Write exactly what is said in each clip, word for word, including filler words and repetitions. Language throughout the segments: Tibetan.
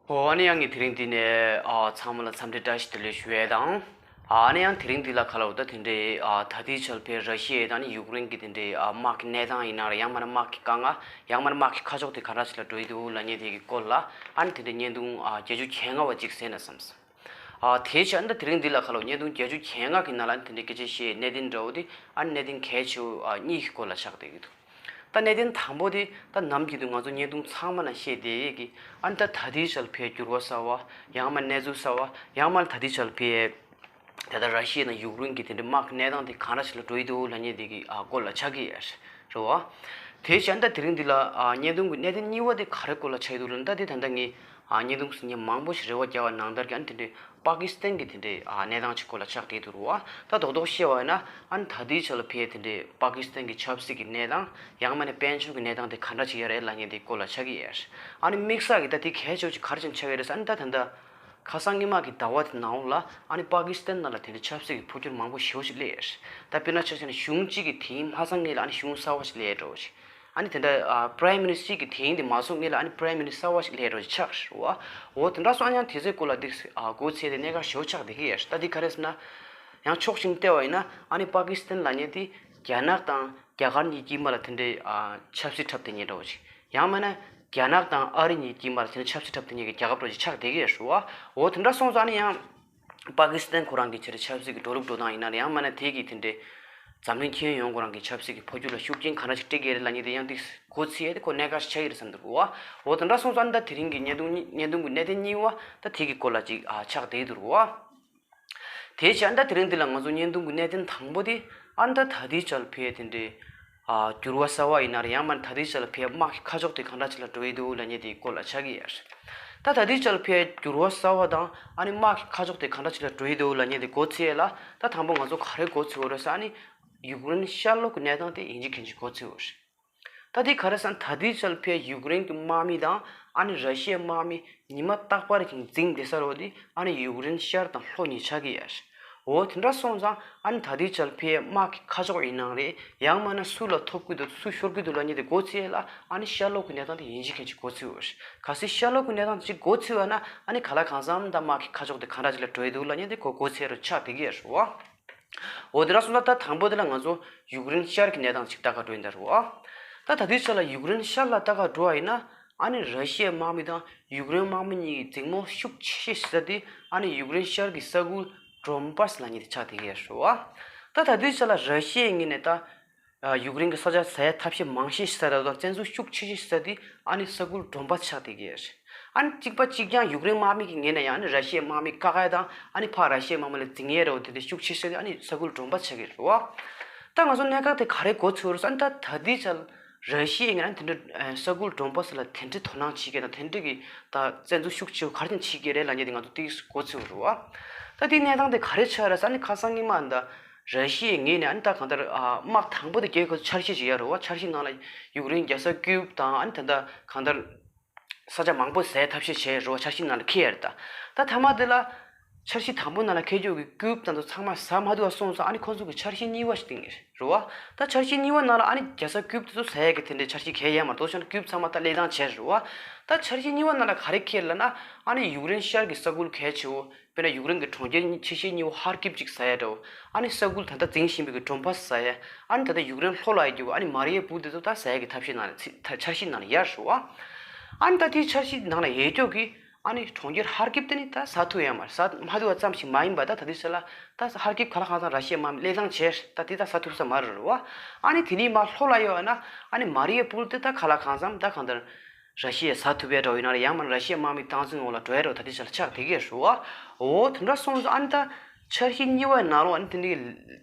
ཨོ་ཨ་ནི་ཡང་ངས་དེ་རིང་འདི་ནས་ཨ་ཚང་མ་ལ་འཚམས་འདྲི་བཀྲ་ཤིས་བདེ་ལེགས་ཞུ་ཡས་དང་། ཨ་ནི་ཡང་དེ་རིང་འདི་ལ་ག་ལ་འོ་ད་དེ་འདྲའི་ཨ་ད་ལྟའི་ཆར་ཕའི་ར་ཤི་ཡའི་དང་ནི་ཡུཀ་རེན་གྱི་དེ་འདྲའི་ཨ་དམག་གི་གནས་སྟངས་ཡིན་ན་ར་ཡང་མིན་ན་དམག་གི་དཀའ་ངལ་ཡང་མིན་ན་དམག་གི་ཁ་ཕྱོགས་དེ་ག་འདྲ་ཞིག་ལ་འགྲོ་ཡི་འདུག་ལབ་མཁན་དེ་གི་སྐོར་ལ་ཨ་ནི་དེ་འདྲའི་བརྙན་ཐུང་ཨ་བརྒྱད་ཅུ་གྱ་ལྔ་བ་ཅིག་གསན་ན་བསམས། ཨ་དེའི་ཕྱིར་ཨ་ནི་ད་དེ་རིང་འདི་ལ་ག་ལ་འོ་བརྙན་ཐུང་བརྒྱད་ཅུ་གྱ་ལྔ་གི་ནང་ལ་ཨ་ནི་དེ་འདྲའི་སྐད་ཆ་བཤད་གནད་དོན་འདྲ་བོ་དེ་ཨ་ནི་གནད་དོན་གལ་ཆེ་བོ་ཨ་གཉིས་ཀྱི་སྐོར་ལ་ཆགས་བསྡད་ཀྱི་འདུག་ད་གནད་དོན་དང་པོ་དེ་ད་ནམ་རྒྱུན་དུ་ང་ཚོ་བརྙན་ཐུང་ཚང་མ་ནང་བཤད་བསྡད་ཡས་ཀྱི་ཨ་ནི་ད་ད་ལྟའི་ཆར་ཕའི་འགྱུར་བ་གསར་བ་ཡང་མིན་ན་གནས་ཚུལ་གསར་བ་ཡང་མིན་ན་ད་ལྟའི་ཆར་ཕའི་དེ་ལྟར་ར་ཤི་ཡ་དང་ཡུཀ་རེན་གྱི་དེ་འདྲའི་དམག་གི་གནས་སྟངས་དེ་གང་འདྲ་ཞིག་ལ་འགྲོ་ཡི་འདུག་ལབ་མཁན་དེ་གི་ཨ་སྐོར་ལ་ཆགས་ཀྱི་ཡོད་རེད་བ། དེ་བཞིན་ད་དེ་རིང་འདི་ལ་ཨ་བརྙན་ཐུང་གི་གནད་དོན་གཉིས་པ་དེ་ག་རེ་སྐོར་ལ་ཆགས་ཡི་འདུག་ལབ་ན་ད་དེ་ད་ལྟ་ངས་ཨ་བརྙན་ཐུང་ཟིན་མཁན་མང་པོ་ཞིག་རེ་བ་བརྒྱབ་པ་ནང་ལྟར་གྱི་ཨ་ནི་དེ་འདྲའི་པ་ཀི་སི་ཐན་གྱི་དེ་འདྲའི་ཨ་གནས་སྟངས་ཅིག་སྐོར་ལ་ཆགས་བསྡད་འདུག་རེད་བ། ད་རྡོག་རྡོག་བཤད་པ་ཡིན་ན་ཨ་ནི་ད་ལྟའི་ཆ་ལ་ཕའི་དེ་འདྲའི་པ་ཀི་སི་ཐན་གྱི་ཆབ་སྲིད་ཀྱི་གནས་སྟངས་ཡང་མིན་ན་དཔལ་འབྱོར་གྱི་གནས་སྟངས་དེ་ག་འདྲ་ཅིག་ཡོད་རེད་ལབ་མཁན་དེ་སྐོར་ལ་ཆགས་ཀྱི་ཡོད་རེད། ཨ་ནི་དམིགས་བསལ་གྱི་ད་དེ་གལ་ཆེ་བ་ཅིག་ག་རེ་བྱས་ནས་ཆགས་ཡོད་རེད་ཟེར་ཨ་ནི་ད་ད་ལྟ་ཁ་སང་སྔོན་མ་གི་ཟླ་བ་དེ་ནང་ལ་ཨ་ནི་པ་ཀི་སི་ཐན་ནང་ལ་དེ་འདྲའི་ཆབ་སྲིད་ཀྱི་འཕོ་འགྱུར་མང་པོ་ཞེ་པོ་ཞིག་སླེབས་ཡོད་རེད། ད་དཔེར་ན་ཆ་བཞག་ན་གཞུང་གཅིག་གི་དེའི་མ་ཚང་སྔོན་ལ་ཨ་ནི་གཞུང་གསར་བ་ཞིག་སླེབས་ཡོད་འདྲ་བོ་ཞིག་ཨ་ནི་དེ་འདྲ་ཨ་Prime Minister གི་དེ་ཡིན་དེ་མ་སོང་ངེས་ལ་ཨ་ནི་Prime Minister གསར་བ་ཞིག་སླེབས་རོགས་ཆགས་རེད་བ། འོ་དེ་འདྲ་སོང་ཡང་དེ་ཚོའི་སྐོར་ལ་འདི་ཨ་གོ་ཚེ་དེ་གནད་འགག་ཞེ་པོ་ཆགས་བསྡད་ཀྱི་ཡོད་རེད། ད་འདི་ག་རེ་ཟེར་ན་ཡང་ཕྱོགས་གཅིག་ནས་བལྟས་པ་ཡིན་ན་ཨ་ནི་པ་ཀི་སི་ཐན་ལབ་མཁན་དེ་རྒྱ་ནག་དང་རྒྱ་གར་གཉིས་དཀྱིལ་མ་ལ་དེ་འདྲའི་ཨ་ཆབ་སྲིད་འཁྲབ་བསྡད་མཁན་འདྲ་བོ་ཞིག་ཡང་མིན་ན་རྒྱ་ནག་དང་ཨ་རི་གཉིས་དཀྱིལ་མ་ལ་དེ་འདྲའི་ཆབ་སྲིད་འཁྲབ་བསྡད་མཁན་གྱི་རྒྱལ་ཁབ་འདྲ་བོ་ཞིག་ཆགས་བསྡད་ཀྱི་ཡོད་རེད་བ། འོ་དེ་འདྲ་སོང་ཙང་ཨ་ནི་ཡང་། པ་ཀི་སི་ཐན་ཁོ་རང་གི་ཆེད་ཆབ་སྲིད་ཀྱི་འགྲོ་ལུགས་འགྲོ་སྟངས་ཡིན་ན་ཡང་མིན་ན་དེ་གི་དེ་འདྲའི་འཛམ་གླིང་ཁྱོན་ཡོངས་ཁོ་རང་གི་ཆབ་སྲིད་ཀྱི་འཕོ་འགྱུར་ལ་ཤུགས་རྐྱེན་ག་འདྲ་ཞིག་སྤྲད་ཀྱི་རེད་ལབ་མཁན་དེ་ཡང་དེ་གོ་ཚིག་ཡ་དེ་ཁོ་གནད་འགག་ཞིག་ཆགས་ཀྱི་རེད་བསམ་འདུག་བ། འོ་དེ་འདྲ་སོང་ཙང་ད་དེ་རིང་གི་བརྙན་ཐུང་གཉིས་བརྙན་ཐུང་གི་གནད་དོན་གཉིས་པ་ད་དེ་གི་སྐོར་ལ་ཅིག་ཨ་ཆགས་བསྡད་འདུག་བ། དེ་བྱས་ད་དེ་རིང་འདི་ལ་ང་ཚོ་བརྙན་ཐུང་གི་གནད་དོན་དང་པོ་དེ་ཨ་ད་ད་ལྟའི་ཆར་ཕའི་དེ་འདྲའི་ཨ་འགྱུར་བ་གསར་བ་ཡིན་ན་རེད་ཡང་མིན་ད་ལྟའི་ཆར་ལ་ཕའི་དམག་གི་ཁ་ཕྱོགས་དེ་གང་འདྲ་ཅིག་ལ་འགྲོ་ཡི་འདུག་ལབ་མཁན་དེའི་སྐོར་ལ་ཆགས་ཀྱི་ཡོད་རེད། ད་ད་ལྟའི་ཆར་ལ་ཕའི་འགྱུར་བ་གསར་བ་དང་ཨ་ནི་དམག་གི་ཁ་ཕྱོགས་དེ་གང་འདྲ་ཅིག་ལ་འགྲོ་ཡི་འདུག་ལབ་མཁན་དེ་གོ་ཚིག་ལ་ད་དང་པོ་ང་ཚོ་ག་རེ་གོ་ཚིག་ཡོད་རེད་ཟེར་ཨ་ནི་ཡུཀ་རེན་ཤར་ལྷོ་གི་གནས་སྟངས་དེ་ཡིན་གཅིག་མིན་གཅིག་གོ་ཚིག་ཡོད་རེད། ད་དེ་ག་རེ་ཟེར་ན་ད་ལྟའི་ཆར་ལ་ཕའི་ཡུཀ་རེན་གྱི་དམག་མི་དང་ཨ་ནི་ར་ཤི་ཡའི་དམག་མི་ཉི་མ་རྟག་པར་གྱི་འཛིང་བསྡད་ས་རོ་དེ་ཨ་ནི་ཡུཀ་རེན་ཤར་དང་ལྷོ་གཉིས་ཆགས་ཀྱི་ཡོད་རེད། འོ་དེ་འདྲ་སོང་ཙང་ཨ་ནི་ད་ལྟའི་ཆར་ལ་ཕའི་དམག་གི་ཁ་ཕྱོགས་ཡིན་ནའང་རེད་ཡང་མིན་ན་སུ་ལ་ཐོབ་ཀྱི་འདུག་སུ་ཤོར་གྱི་འདུག་ལབ་མཁན་དེ་གོ་ཚིག་ལ་ཨ་ནི་ཤར་ལྷོ་གི་གནས་སྟངས་དེ་ཡིན་གཅིག་མིན་གཅིག་གོ་ཚིག་ཡོད་རེད། གལ་སྲིད་ཤར་ལྷོ་གི་གནས་སྟངས་གཅིག་གོ་ཚིག་ཡོད་ན་ཨ་ནི་ག་ལ་གང་འཚམ་ད་དམག་གི་ཁ་ཕྱོགས་དེ་གང་འདྲ་ཅིག་ལ་འགྲོ་ཡི་འདུག་ལབ་མཁན་དེ་གོ་གོ་ཚིག་རུ་ཆགས་བསྡད་ཀྱི་ཡོད་རེད་བ། འོ་དེ་འདྲ་སོང་ཙང་ད་དང་པོ་དེ་ལ་ང་ཚོ་ཡུཀ་རེན་ཤར་གྱི་གནས་སྟངས་ཅིག་ལྟ་ག་འགྲོ་ཡིན་ད་རེད་བ། ད་ད་ལྟའི་ཆ་ལ་ཡུཀ་རེན་ཤར་ལ་ལྟ་ག་འགྲོ་བ་ཡིན་ན་ཨ་ནི་ར་ཤི་ཡའི་དམག་མི་དང་ཡུཀ་རེན་དམག་མི་གཉིས་ཀྱི་འཛིང་མོ་ཤུགས་ཆེ་ཤོས་ཟེར་དེ་ཨ་ནི་ཡུཀ་རེན་ཤར་གྱི་ས་ཁུལ་ཌོན་པཱས་ལབ་མཁན་དེ་ཆགས་བསྡད་ཀྱི་ཡོད་རེད་བ། ད་ད་ལྟའི་ཆ་ལ་ར་ཤི་ཡའི་ངོས་ནས་ད་ཡུཀ་རེན་གྱི་ས་ཆ་ཟ་ཡ་ཐབས་ཤེས་མང་ཤོས་ཤིག་ཟ་ཡ་དང་བཙན་འཛུལ་ཤུགས་ཆེ་ཤོས་ཤིག་ཟ་དེ་ཨ་ནི་ས་ཁུལ་ཌོན་པཱས་ཆགས་བསྡད་ཀྱི་ཡོད་རེད། ཨ་ནི་གཅིག་པ་གཅིག་རྐྱང་ཡུཀ་རེན་དམག་མི་གི་ངོས་ནས་ཡང་ཨ་ནི་ར་ཤི་ཡའི་དམག་མི་བཀག་ཡ་དང་ཨ་ནི་ཕར་ར་ཤི་ཡའི་དམག་མི་ལ་འཛིང་ཡ་རེད་བ། དེ་དེ་ཤུགས་ཆེ་ཤོས་དེ་ཨ་ནི་ས་ཁུལ་ཌོན་པཱས་ཆགས་ཀྱི་རེད་བ། ད་ང་ཚོ་གནད་འགག་དེ་ག་རེ་གོ་ཚོད་རེད་ཟེར་ན་ད་ད་ལྟའི་ཆར་ར་ཤི་ཡའི་ངོས་ནས་དེ་འདྲ་ས་ཁུལ་ཌོན་པཱས་ལ་དེ་འདྲའི་དོ་སྣང་བྱེད་མཁན་དང་དེ་འདྲའི་གི་ད་བཙན་འཛུལ་ཤུགས་ཆེ་བོ་ག་རེ་བྱེད་ཀྱི་རེད་ལབ་མཁན་དེ་ང་ཚོ་དེ་གོ་ཚོད་རེད་བ། ད་དེའི་གནས་སྟངས་དེ་ག་རེ་ཆགས་རེད་ཟེར་ན་ཁ་སང་ཉི་མ་ད། ར་ཤི་ཡའི་ངོས་ནས་ཨ་ནི་ད་གང་ལྟར་ཨ་དམག་དང་པོ་དེ་རྒྱལ་ཁབ་འཆར་གཞི་ཅིག་ཡོད་རེད་བ། འཆར་གཞི་ནང་ལ་ཡུཀ་རེན་རྒྱལ་ས་ཀིའུབ་དང་ཨ་ནི་ད་ལྟ་གང་ལྟར་ས་ཆ་མང་པོ་ཟས་ཐབས་ཤེས་བྱས་རེད་བ། འཆར་གཞི་ནང་ལ་འཁེལ་ཡོད་རེད་ད། ད་མཐའ་མ་དེ་ལ་འཆར་གཞི་དང་པོ་ནང་ལ་འཁེལ་རྒྱུ་གི་ཀིའུབ་དང་དུ་ཚང་མ་ཟ་མ་ཐུབ་པ་སོང་ཙང་ཨ་ནི་ཁོང་ཚོ་གི་འཆར་གཞི་གཉིས་པ་ཞིག་བཏིང་ངེས་རེད་བ། ད་འཆར་གཞི་གཉིས་པ་ནང་ལ་ཨ་ནི་རྒྱལ་ས་ཀིའུབ་དེ་ཚོ་ཟ་ཡ་གི་དེ་འདྲའི་འཆར་གཞི་འཁེལ་ཡོད་མ་རེད། དོ་ཤ་ན་ཀིའུབ་ཚང་མ་ད་ལས་སྟངས་བྱས་རེད་བ། ད་འཆར་གཞི་གཉིས་པ་ནང་ལ་ག་རེ་འཁེལ་ལབ་ན་ཨ་ནི་ཡུཀ་རེན་ཤར་གི་ས་ཁུལ་གལ་ཆེ་བོ། དཔེར་ན་ཡུཀ་རེན་གྱི་གྲོང་ཁྱེར་ཆེ་ཤོས་གཉིས་པོ་ཧར་ཀིབ་ཅིག་ཟ་ཡ་འདྲ་བོ། ཨ་ནི་ས་ཁུལ་ད་ལྟ་འཛིང་བཞིན་པའི་གི་ཌོན་པཱས་ཟ་ཡ། ཨ་ནི་ད་ལྟ་ཡུཀ་རེན་ལྷོ་ལ་ཡོད་རྒྱུ་ཨ་ནི་མ་རི་ཡ་པུལ་དེ་ཚོ་ད་ཟ་ཡ་གི་ཐབས་ཤེས་ནང་ལ་ཚི་ད་འཆར་གཞི་ནང་ལ་ཡར་ཞུ་བ། ཨ་ནི་ད་དེའི་འཆར་གཞི་ནང་ལ་ཡོད་རྒྱུ་གི་ཨ་ནི་གྲོང་ཁྱེར་ཧར་ཀིབ་དེ་ནི་ད་ཟ་ཐུབ་ཡ་མ་རེད། ཟ་མ་ཐུབ་པ་ཙམ་ཞིག་མ་ཡིན་པ་ད་ད་དེ་ཚོ་ལ་ད་ཧར་ཀིབ་ག་ལ་གང་ཚང་ར་ཤི་ཡ་དམག་མི་ལས་སྟངས་བྱས་ད་དེ་ད་ཟ་ཐུབ་ས་མ་རེད་རེད་བ། ཨ་ནི་དེ་ནི་མ་ལྷོ་ལ་ཡོད་ཨ་ན་ཨ་ནི་མ་རི་ཡ་པུལ་དེ་ད་ག་ལ་གང་འཚམ་ད་གང་ལྟར། ར་ཤི་ཡས་ཟ་ཐུབ་པའི་འདྲ་བོ་ཡིན་ན་ར་ཡང་མིན་ན་ར་ཤི་ཡའི་དམག་མི་སྟངས་འཛིན་འོག་ལ་འགྲོ་ཡ་འདྲ་བོ་ད་ལྟའི་ཆ་ལ་ཆགས་བསྡད་ཀྱི་ཡོད་རེད་བ། འོ་དེ་འདྲ་སོང་ཙང་ཨ་ནི་ད་འཆར་གཞི་གཉིས་པའི་ནང་ལོགས་ཨ་ནི་དེ་འདྲའི་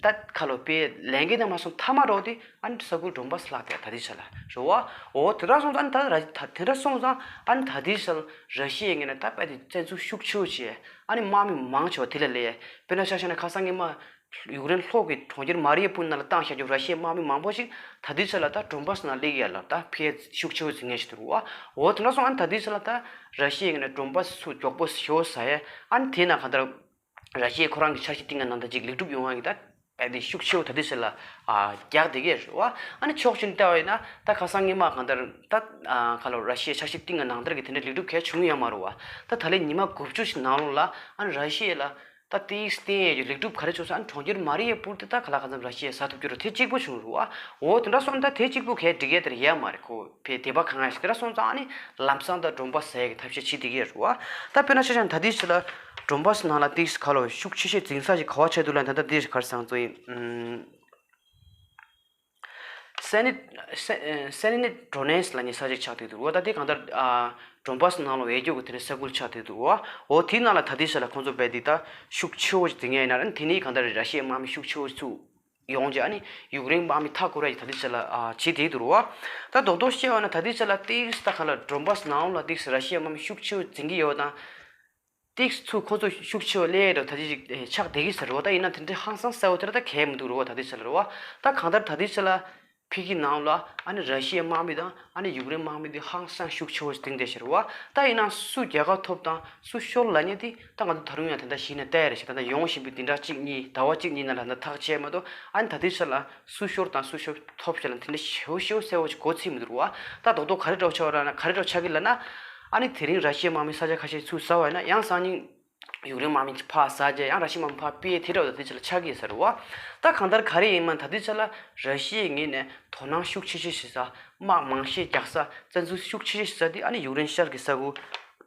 ད་ཁ་ལོ་པའི་ལས་འགན་དེ་མ་སོང་མཐའ་མ་འདྲ་བོ་དེ་ཨ་ནི་ས་ཁུལ་ཌོན་པཱས་ལྷག་དེ་ད་ལྟའི་ཆ་ལ་རེད་བ། འོ་དེ་འདྲ་སོང་ཙང་ཨ་ནི་ད་ར་ད་དེ་འདྲ་སོང་ཙང་ཨ་ནི་ད་ལྟའི་ཆ་ལ་ར་ཤི་ཡའི་ངོས་ནས་ད་དཔེ་དེ་བཙན་འཛུལ་ཤུགས་ཆེ་བོ་བྱས་ཨ་ནི་དམག་མི་མང་ཆེ་བ་དེ་ལ་སླེབས་ཡས། དཔེར་ན་ཆ་བཞག་ན་ཁ་སང་ཉི་མ། ཡུཀ་རེན་ལྷོ་གི་གྲོང་ཁྱེར་མ་རི་ཡ་པུལ་ནང་ལ་བཏང་བཞག་རྒྱུ་ར་ཤི་ཡའི་དམག་མི་མང་པོ་ཞིག་ད་ལྟའི་ཆ་ལ་ད་ཌོན་པཱས་ནང་སླེབས་ཡ་ལ་ད་ཕར་ཤུགས་ཆེ་བོ་འཛིང་ཡ་ཞིག་འདུག་བ། འོ་དེ་འདྲ་སོང་ཨ་ནི་ད་ལྟའི་ཆ་ལ་ད་ར་ཤི་ཡའི་ངོས་ནས་ཌོན་པཱས་ཚུར་མགྱོགས་པོ་ཞེ་པོ་ཟ་ཡ། ཨ་ནི་དེ་ན་གང་ལྟར་ར་ཤི་ཡས་ཁོ་རང་གི་འཆར་གཞི་བཏིང་ཡ་ནང་ལྟར་ཅིག་ལེགས་གྲུབ་ཡོང་ཡ་གི་ད་ ཨ་ནི་ཤུགས་ཆེ་བོ་ད་ལྟའི་ཆ་ལ་ཨ་རྒྱག་བསྡད་ཀྱི་རེད་བ། ཨ་ནི་ཕྱོགས་གཅིག་ནས་བལྟས་པ་ཡིན་ན་ད་ཁ་སང་སྔོན་མ་གང་ལྟར་ད་ཨ་ག་ལ་ར་ཤི་ཡའི་འཆར་གཞི་བཏིང་བ་ནང་ལྟར་གྱི་དེ་འདྲའི་ལེགས་གྲུབ་གལ་བྱུང་ཡོད་མ་རེད་བ། ད་ད་ལན་ཉི་མ་དགུ་བཅུ་ཞིག་ནང་ལོགས་ལ་ཨ་ནི་ར་ཤི་ཡ་ལ་ད་ཏིས་བསྟན་ཡས་ཀྱི་ལེགས་གྲུབ་ག་རེ་བྱུང་སོང་། ཨ་ནི་གྲོང་ཁྱེར་མ་རི་ཡ་པུར་དེ་ད་ག་ལ་གང་འཚམ་ར་ཤི་ཡས་ཟ་ཐུབ་རྒྱུ་རེད། དེ་གཅིག་པོ་བྱུང་རེད་བ། འོ་དེ་འདྲ་སོང་ད་དེ་གཅིག་པོ་གལ་འགྲིག་ཡས་དེ་རེད་ཡ་མ་རེད། ཁོ་བས་དད་པ་གང་ཡང་ཞིག་དེ་འདྲ་སོང་ཙང་ཨ་ནི་ལམ་སང་ད་ཌོན་བྷ་སི་ཟ་ཡས་ཀྱི་ཐབས་ཤེས་བྱེད་བསྡད་ཀྱི་རེད་བ། ད་དཔེར་ན་ཆ་བཞག་ན་ད་ལྟའི་ཆ་ལ་ཌོན་བྷ་སི་ནང་ལ་ཏིས་ག་ལ་ཤུགས་ཆེ་ཤོས་འཛིང་ས་ཞིག་ག་བ་ཆགས་འདུག་ལབ་ན། ད་ལྟ་ཏིས་ག་རེ་ཟེར་ཚོ་ཡིན། ཨམ། སེ་ནི་སེ་སེ་ནི་ཌོ་ནེ་སི་ལབ་མཁན་ས་ཆ་ཆགས་བསྡད་འདུག་བ། ད་དེ་གང་ལྟར་ཨ་ཌོན་བྷ་སི་ནང་ལ་བེད་སྤྱོད་ཀྱི་དེ་འདྲའི་ས་ཁུལ་ཆགས་བསྡད་འདུག་བ། འོ་དེའི་ནང་ལ་ད་ལྟའི་ཆ་ལ་ཁོང་ཚོ་རྦད་དེ་ད་ཤུགས་ཆེ་བོ་ཞིག་འཛིང་ཡས་ཡིན་ན་ར། དེ་ནས་གང་ལྟར་ར་ཤི་ཡའི་དམག་མི་ཤུགས་ཆེ་བོ་ཞིག་ཚུར་ཡོང་རྗེས་ཨ་ནི་ཡུཀ་རེན་དམག་མི་མཐའ་སྐོར་ཡས་ཀྱི་ད་ལྟའི་ཆ་ལ་ཨ་བྱེད་བསྡད་འདུག་བ། ད་རྡོག་རྡོག་བཤད་པ་ན་ད་ལྟའི་ཆ་ལ་ཏིག་ཙམ་ད་ག་ལ་ཌོན་བྷ་སི་ནང་ལ་ཏིག་ཙམ་ར་ཤི་ཡའི་དམག་མི་ཤུགས་ཆེ་བོ་འཛིང་གི་ཡོད་དང་། ཏིག་ཙམ་ཚུར་ཁོ་ཚོ་ཤུགས་ཆེ་བ་སླེབས་ཡས་འདྲ་ད་ཅི་ཅིག་ཆགས་བསྡད་ཀྱི་ཟེར་བ། ད་ཡིན་ན་དེ་འདྲའི་ཧང་སང་གསལ་བོ་དེ་འདྲ་ད་གང་ཡང་མི་འདུག་རེད་བ། ད་ལྟའི་ཆ་ལ་རེད་བ། ད་གང་ལྟར་ད་ལྟའི་ཆ་ལ་ཕ་གི་ནང་ལ་ཨ་ནི་ར་ཤི་ཡའི་དམག་མི་དང་ཨ་ནི་ཡུཀ་རེན་དམག་མི་དེ་ཧང་སང་ཤུགས་ཆེ་བོ་འཛིང་བསྡད་ཤག་རེད་བ། ད་ཡིན་ན་སུ་རྒྱལ་ཁ་ཐོབ་དང་སུ་ཤོར་ལབ་མཁན་དེ་ད་ང་ཚོ་ད་རུང་ཡང་དེ་འདྲ་གཞི་ནས་བལྟས་རེད་ཤག་ད་ལྟ་ཡོང་བཞིན་པའི་བདུན་ཕྲག་གཅིག་གཉིས་ཟླ་བ་གཅིག་གཉིས་ནང་ལ་ད་ཐག་བཅད་མ་གཏོགས། ཨ་ནི་ད་ལྟའི་ཆ་ལ་སུ་ཤོར་དང་སུ་ཤོར་ཐོབ་ཤག་ལབ་དེ་འདྲ་ཞེ་པོ་ཞེ་པོ་གསལ་བོ་ཅིག་གོ་ཚོད་མི་འདུག་རེད་བ། ད་རྡོག་རྡོག་ག་རེ་འདྲ་བོ་ཆགས་པ་རེད་ན་ག་རེ་འདྲ་བོ་ཆགས་ཀྱི་ལབ་ན། ཨ་ནི་དེ་རིང་ར་ཤི་ཡའི་དམག་མི་ས་ཆ་ཁ་ཤས་ཚུར་ཟ་བ་ཡིན་ན་ཡང་སང་ཉིན་ཡུཀ་རེན་དམག་མི་ཕར་ཟ་རྗེས་ཡང་ར་ཤི་ཡའི་དམག་མི་ཕར་སྤེལ་དེ་འདྲ་བོ་ད་ལྟའི་ཆ་ལ་ཆགས་ཀྱི་ཡོད་ས་རེད་བ། ད་གང་ལྟར་ག་རེ་ཡིན་མིན་ད་ལྟའི་ཆ་ལ་ར་ཤི་ཡའི་ངོས་ནས་དོ་སྣང་ཤུགས་ཆེ་ཤོས་ཤིག་ཟ། དམག་མང་ཤོས་རྒྱག་ས། བཙན་འཛུལ་ཤུགས་ཆེ་ཤོས་ཤིག་ཟ་དེ་ཨ་ནི་ཡུཀ་རེན་ཤར་གྱི་ས་ཁུལ་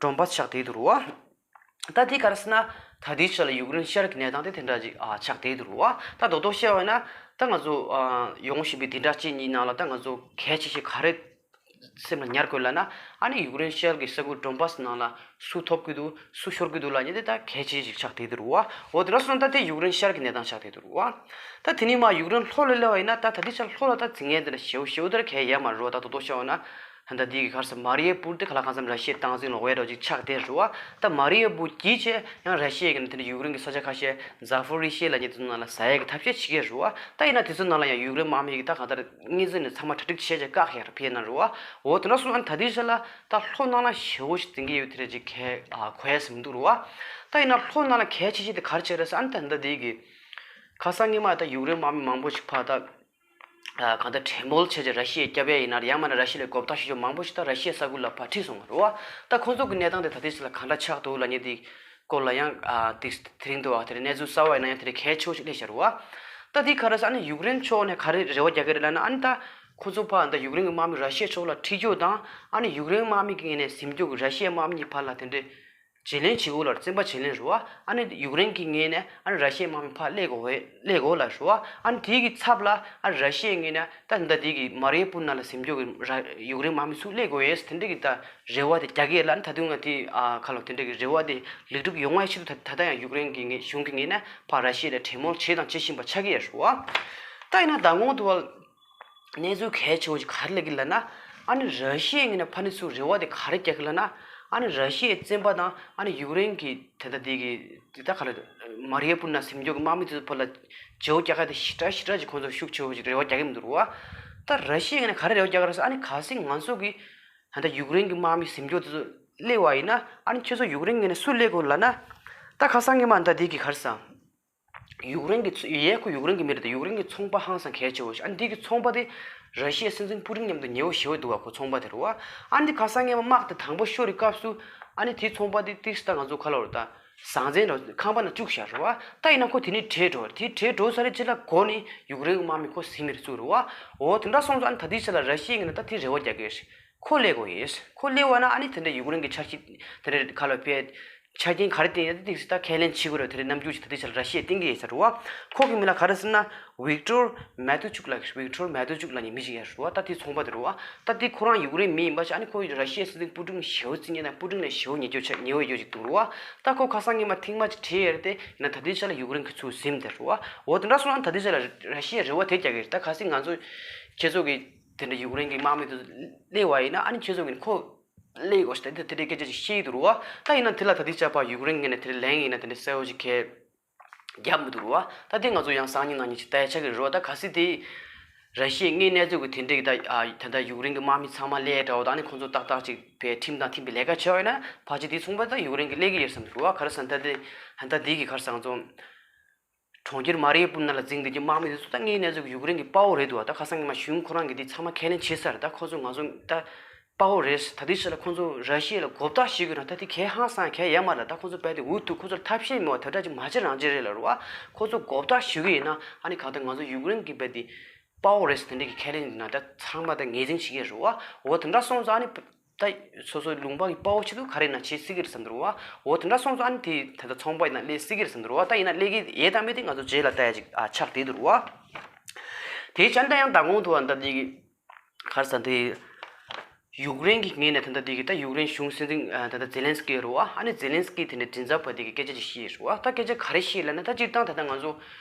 ཌོན་བྷ་སི་ཆགས་བསྡད་འདུག་རེད་བ། ད་དེ་ག་རེ་ཟེར་ན། ད་ལྟའི་ཆ་ལ་ཡུཀ་རེན་ཤར་གྱི་གནས་སྟངས་དེ་དེ་འདྲ་ཅིག་ཨ་ཆགས་བསྡད་འདུག་རེད་བ། ད་རྡོག་རྡོག་བཤད་པ་ཡིན་ན་ད་ང་ཚོ་ཨ་ཡོང་བཞིན་པའི་བདུན་ཕྲག་གཅིག་གཉིས་ནང་ལ་ད་ང་ཚོ་གལ་ཆེ་ཤོས་ག་རེ་སེམས་ལ་ཉར་དགོས་ལབ་ན། ཨ་ནི་ཡུཀ་རེན་ཤར་གྱི་ས་ཁུལ་ཌོན་བྷ་སི་ནང་ལ་སུ་ཐོབ་ཀྱི་འདུག་སུ་ཤོར་གྱི་འདུག་ལབ་མཁན་དེ་ད་གལ་ཆེ་ཅིག་ཆགས་བསྡད་འདུག་རེད་བ། འོ་དེ་འདྲ་སོང་ད་དེ་ཡུཀ་རེན་ཤར་གྱི་གནས་སྟངས་ཆགས་བསྡད་འདུག་རེད་བ། ད་དེ་ནས་མར་ཡུཀ་རེན་ལྷོ་ལ་སླེབས་པ་ཡིན་ན་ད་ད་ལྟའི་ཆར་ལྷོ་ལ་ད་འཛིང་མཁན་དེ་འདྲ་ཞེ་པོ་ཞེ་པོ་དེ་འདྲ་གང་ཡང་ཡོད་མ་རེད་བ། ད་རྡོག་རྡོག་བཤད་པ་ན། ད་ལྟ་འདི་གི་ག་རེ་ཟེར་མ་རི་ཡ་པུར་དེ་ག་ལ་གང་འཚམ་ར་ཤི་ཡའི་སྟངས་འཛིན་ལ་འོས་འདྲ་ཅིག་ཆགས་བསྡད་རེད་བ། ད་མ་རི་ཡ་པུར་བརྒྱུད་བྱས་ཡང་ར་ཤི་ཡ་གི་ནས་དེ་འདྲ་ཡུཀ་རེན་གྱི་ས་ཆ་ཁ་ཤས་ཛ་ཕོ་རི་ཤི་ཡ་ལབ་མཁན་དེ་ཚོ་ནང་ལ་ཟ་ཡ་གི་ཐབས་ཤེས་བྱེད་ཀྱི་རེད་བ། ད་ཡིན་ན་དེ་ཚོ་ནང་ལ་ཡང་ཡུཀ་རེན་དམག་མི་གིས་ད་གང་ལྟར་སྔོན་འཛིན་ནས་ཚང་མ་གྲ་སྒྲིག་བྱས་བྱས་བཀག་ཡ་རེད་ཕེ་ནང་རེད་བ། འོ་དེ་འདྲ་སོང་ཨ་ནི་ད་ལྟའི་ཆ་ལ་ད་ལྷོ་ནང་ལ་ཞེ་པོ་ཞིག་འཛིང་གི་ཡོད་དེ་འདྲ་ཅིག་གལ་ཨ་གོ་ཡ་ཟིན་མི་འདུག་རེད་བ། ད་ཡིན་ན་ལྷོ་ནང་ལ་གལ་ཆེ་ཤོས་དེ་ག་རེ་བྱས་རེད་ཟེར་ཨ་ནི་ད་ད་ལྟ་འདི་གི་ཁ་སང་སྔོན་མ་ད་ཡུཀ་རེན་དམག་མི་མང་པོ་ཞིག་ཕར་ད། ཨ་གང་ལྟར་གྲོས་མོལ་བྱས་རྗེས་ར་ཤི་ཡས་སྐྱོབ་ཡས་ཡིན་ན་ཡང་མིན་ན་ར་ཤི་ཡ་ལ་མགོ་བཏགས་ཤེས་ཆོག་མང་པོ་ཞིག་ད་ར་ཤི་ཡའི་ས་ཁུལ་ལ་ཕར་ཁྲིད་སོང་བ་རེད་བ། ད་ཁོང་ཚོ་གི་གནས་སྟངས་དེ་ད་ལྟའི་ཆ་ལ་གང་འདྲ་ཆགས་འདུག་ལབ་མཁན་དེ་སྐོར་ལ་ཡང་ཨ་དེ་དེ་རིང་འདུག་བ། དེ་རིང་གནས་ཚུལ་གསར་བ་ཡིན་ན་ཡང་དེ་རིང་གལ་ཆེ་བོ་ཞིག་སླེབས་བཞག་རེད་བ། ད་དེ་ག་རེ་ཟེར་ཨ་ནི་ཡུཀ་རེན་ཕྱོགས་ནས་ག་རེ་རེ་བ་རྒྱག་གི་རེད་ལབ་ན་ཨ་ནི་ད་ཁོང་ཚོ་ཕར་ད་ཡུཀ་རེན་གི་དམག་མི་ར་ཤི་ཡའི་ཕྱོགས་ལ་ཁྲིད་རྒྱུ་དང་ཨ་ནི་ཡུཀ་རེན་དམག་མི་གི་ངོས་ནས་ཟིན་རྒྱུ་གི་ར་ཤི་ཡའི་དམག་མི་གཉིས་བར་ལ་དེ་འདྲའི། བརྗེ་ལེན་བྱེད་དགོས་ལ་བཙན་པོ་བརྗེ་ལེན་རེད་བ། ཨ་ནི་ཡུཀ་རེན་གྱི་ངོས་ནས་ཨ་ནི་ར་ཤི་ཡའི་དམག་མི་ཕར་སླེབས་དགོས་བས་སླེབས་དགོས་ལ་རེད་བ། ཨ་ནི་དེའི་གི་ཚབ་ལ་ཨ་ནི་ར་ཤི་ཡའི་ངོས་ནས་ད་ད་དེའི་གི་མ་རི་ཡ་པུར་ནང་ལ་ཟིན་རྒྱུ་གི་ར་ཡུཀ་རེན་དམག་མི་ཚུར་སླེབས་དགོས་ཡས་དེ་འདྲ་གི་ད་རེ་བ་དེ་རྒྱག་གི་ཡོད་ལ། ཨ་ནི་ད་དུང་ང་དེ་ཨ་ཁ་ལོ་དེ་འདྲ་གི་རེ་བ་དེ་ལེགས་གྲུབ་ཡོང་བའི་ཆེད་དུ་ད་ད་ལྟ་ཡང་ཡུཀ་རེན་གྱི་ངོས་གཞུང་གི་ངོས་ནས་ཕར་ར་ཤི་ཡ་ལ་གྲོས་མོལ་བྱས་དང་བྱེད་བཞིན་པ་ཆགས་ཀྱི་ཡོད་རེད་བ། ད་ཡིན་ན་ད་དགོང་དུ་བ། གནས་ཚུལ་གལ་ཆེ་བོ་ཞིག་ག་རེ་སླེབས་ཀྱི་ལབ་ན། ཨ་ནི་ར་ཤི་ཡའི་ངོས་ནས་ཕ་ནི་ཚུར་རེ་བ་དེ་ག་རེ་རྒྱག་གི་ལབ་ན། ཨ་ནི་ར་ཤི་ཡའི་བཙན་པ་དང་ཨ་ནི་ཡུཀ་རེན་གྱི་དེ་ད་དེ་གི་དེ་ད་ག་རེ་མ་རི་ཡ་པུར་ནང་ཟིན་རྒྱུ་གི་དམག་མི་དེ་ཚོ་བར་ལ་བརྗེ་བོ་རྒྱག་ག་དེ་ཞེ་དྲག་ཞེ་དྲག་ཅིག་ཁོང་ཚོ་ཤུགས་ཆེ་བོ་ཞིག་རེ་བ་རྒྱག་གི་མི་འདུག་རེད་བ། ད་ར་ཤི་ཡའི་ངོས་ནས་ག་རེ་རེ་བ་རྒྱག་གི་རེད་ཟེར། ཨ་ནི་གལ་སྲིད་ང་ཚོ་གི་ད་ལྟ་ཡུཀ་རེན་གྱི་དམག་མི་ཟིན་རྒྱུ་དེ་ཚོ་སླེབས་པ་ཡིན་ན་ཨ་ནི་ཁྱེད་ཚོ་ཡུཀ་རེན་ངོས་ནས་སུ་སླེབས་དགོས་ལབ་ན། ད་ཁ་སང་ངས་མ་ད་དེ་གི་ག་རེ་ཟེར། ཡུཀ་རེན་གྱི་ཚོ་ཡས་ཁོ་ཡུཀ་རེན་གྱི་མི་རེད་དེ། ཡུཀ་རེན་གྱི་ཚོང་པ་ཧང་སང་གལ་ཆེ་བོ་ཞིག་ཨ་འདི་གི་ཚོང་པ་དེ་ར་ཤི་ཡའི་སྲིད་འཛིན་པུ་ཏིན་མཉམ་དུ་ཉེ་བོ་ཞེ་བོ་འདུག་བ། ཁོ་ཚོང་པ་དེ་རེད་བ། ཨ་འདི་ཁ་སང་ངས་དམག་དེ་དང་པོ་ཤོར་བའི་སྐབས་སུ་ཨ་ནི་དེའི་ཚོང་པ་དེ་ཏིག་ཙམ་ད་ང་ཚོ་ཁ་ལོ་རེད་ད་ཟང་ཟིང་རེད། ཁང་པ་ནང་བཅུག་བཞག་རེད་བ། ད་ཡིན་ན་ཁོ་དེ་ནས་བྲོས་འགྲོ་བ་རེད། དེ་བྲོས་འགྲོ་ས་རེད། ཅི་ལ་གོ་ནི་ཡུཀ་རེན་གྱི་དམག་མི་ཁོ་ཟིན་མི་རེད་ཚུགས་རེད་བ། འོ་དེ་འདྲ་སོང་ཙང་ཨ་ནི་ད་དེའི་ཆ་ལ་ར་ཤི་ཡའི་ངོས་ནས་ད་དེ་རེ་བ་རྒྱག་གི་རེད། ཁོ་སླེབས་དགོས་ཡིན། ཁོ་སླེབས་པ་ན་ཨ་ནི་དེ་འདྲ་ཡུཀ་རེན་གྱི་འཆར་གཞི་དེ་འདྲ་ཁ་ལོ་ཕེ་ཆ་རྐྱེན་ག་རེ་བསྟན་ཡོད་དེ་ཏིག་ཙམ་ད་ཁས་ལེན་བྱེད་དགོས་རེད། དེ་རིང་ནམ་རྒྱུན་ཞིག་ད་ལྟའི་ཆར་ར་ཤི་ཡས་བསྟན་གྱི་ཡོད་ས་རེད་བ། ཁོ་གི་མིང་ལ་ག་རེ་ཟེར་ན་ཝིག་ཏོར་མེ་ཏུ་ཅུག་ལབ་ཀྱི། ཝིག་ཏོར་མེ་ཏུ་ཅུག་ལབ་མཁན་མི་ཞིག་ཡོད་རེད་བ། ད་དེའི་ཚོང་པ་དེ་རེད་བ། ད་དེ་ཁོ་རང་ཡུཀ་རེན་མི་ཡིན་པ་ཞིག་ཨ་ནི་ཁོ་ར་ཤི་ཡའི་སྲིད་འཛིན་པུ་ཏིན་ཞེ་པོ་བརྩི་མཁན་དང་པུ་ཏིན་ལ་ཞེ་པོ་ཉེ་རྒྱུ་ཆ་ཉེ་བོ་ཡོད་ཅིག་འདུག་རེད་བ། ད་ཁོ་ཁ་སང་ཉི་མ་ཐེངས་མ་ཅིག་བྲིས་ཡོད་རེད་དེ། ཡིན་ན་ད་ལྟའི་ཆ་ལ་ཡུཀ་རེན་གྱིས་ཚུར་ཟིན་བསྡད་རེད་བ། འོ་དེ་འདྲ་སོང་ན་ད་ལྟའི་ཆ་ལ་ར་ཤི་ཡས་རེ་བ་དེ་རྒྱག་གི་རེད། ད་གལ་སྲིད་ང་ཚོ་ཁྱེད་ཚོ་གི་དེ་འདྲ་ཡུཀ་རེན་གྱི་དམག་མི་དེ་ཚོ་སླེབས་པ་ཡིན་ན་ཨ་ནི་ཁྱེད་ཚོ་གི་ཁོ་ལས་དགོས་ཤག་དེ་དེ་འདྲའི་སྐད་ཆ་ཅིག་བཤད་ཀྱི་འདུག་རེད་བ། ད་ཡིན་ན་དེ་ལ་ད་ལྟའི་ཆར་ཕར་ཡུཀ་རེན་ངོས་ནས་དེ་འདྲའི་ལན་ཡིན་ན་དེ་འདྲའི་གསལ་བོ་ཅིག་གས་རྒྱབ་མི་འདུག་རེད་བ། ད་དེ་ང་ཚོ་ཡང་སང་ཉིན་གནངས་ཉིན་ཅིག་ལྟ་ཡ་ཆགས་ཀྱི་རེད་བ། ད་གལ་སྲིད་དེ་ར་ཤི་ཡའི་དངོས་གནས་ཚུལ་གྱི་དེ་འདྲའི་ད་ཨ་ད་ལྟ་ཡུཀ་རེན་གྱི་དམག་མི་ཚང་མ་སླེབས་འདྲ་བོ་དང་ནི་ཁོང་ཚོ་ཏག་ཏག་ཅིག་པའི་ཁྲིམས་དང་མཐུན་པའི་ལས་ཀ་བྱས་པ་ཡིན་ན་ཕལ་ཆེར་དེའི་ཚོང་པ་ད་ཡུཀ་རེན་གྱིས་སླེབས་ཀྱི་ཡོད་བསམ་འདུག་རེད་བ། ག་རེ་ཟེར་ན་ད་དེ་ད་ལྟ་དེ་གི་ག་རེ་ཟེར་ང་ཚོ། གྲོང་ཁྱེར་མ་རི་ཡུ་པོལ་ནང་ལ་འཛིང་བསྡད་ཀྱི་དམག་མི་དེ་ཚོ་ད་དངོས་གནས་ཚོ་གི་ཡུཀ་རེན་གྱི་དཔའ་བོ་རེད་འདུག་བ། ད་ཁ་སང་ཉི་མ་གཞུང་ཁོ་རང་གིས་དེ་ཚང་མ་ཁས་ལེན་བྱས་ཚར། ད་ཁོ་ཚོ་ང་ཚོ་ད་དཔའ་བོ་རེད། ད་དེ་ཕྱི་ལ་ཁོ་ཚོ་ར་ཤི་ཡ་ལ་མགོ་བཏགས་ཞུ་གི་ན་ད་དེ་གལ་ཧང་སང་གལ་ཡ་མ་རེད། ད་ཁོ་ཚོ་རྦད་དེ་འུ་ཐུག་ཁོ་ཚོར་ཐབས་ཤེས་མེད་པ་དེ་འདྲ་ཅིག་མ་བྱེད་རང་བྱེད་རེད་ལབ་རེད་བ། ཁོ་ཚོ་མགོ་བཏགས་ཞུ་གི་ཡིན་ན་ཨ་ནི་གང་ལྟར་ང་ཚོ་ཡུཀ་རེན་གྱི་རྦད་དེ་དཔའ་བོ་རེད་ཟེར་དེ་འདྲ་གི་ཁས་ལེན་ཡིན་ན་ད་ཚང་མ་ད་ངོས་འཛིན་བྱེད་ཀྱི་རེད་བ། འོ་དེ་འདྲ་སོང་ཙང་ཨ་ནི། ད་སོ་སོའི་ལུང་པ་གི་དཔའ་བོ་ཆེད་དུ་ག་རེ་ན་བྱེད་སྲིད་ཀྱི་རེད་བསམ་འདུག་བ། འོ་དེ་འདྲ་སོང་ཙང་ཨ་ནི་དེ་ད་ལྟ་ཚོང་པ་ཡིན་ན་སླེབས་སྲིད་ཀྱི་རེད་བསམ་འདུག་བ། ད་ཡིན་ན་སླེབས་ཀྱི་ཡོད་དམ་མེད་དེ་ང་ཚོ་རྗེས་ལ་ལྟ་ཡ་ཅིག་ཨ་ཆགས་བསྡད་འདུག་བ། དེའི་ཆ་ནས་ད་ཡང་མདང་དགོང་དུ་ཨ་ད་དེ་གི་ག་རེ་ཟེར་དེ་ཡུཀ་རེན་གྱི་ངོས་ནས་ད་ལྟ་དེ་གི་ད་ཡུཀ་རེན་གཞུང་སྲིད་འཛིན་ཨ་ད་ལྟ་ཛེ་ལན་སི་ཀི་རེད་བ། ཨ་ནི་ཛེ་ལན་སི་ཀི་དེ་འདྲའི་མགྲིན་ཚབ་པ་དེ་གི་སྐད་ཆ་ཅིག་བཤད་རེད་བ། ད་སྐད་ཆ་ག་རེ་བཤད་ལབ་ན་ད་སྤྱིར་བཏང་ད་ལྟ་ང་ཚོ་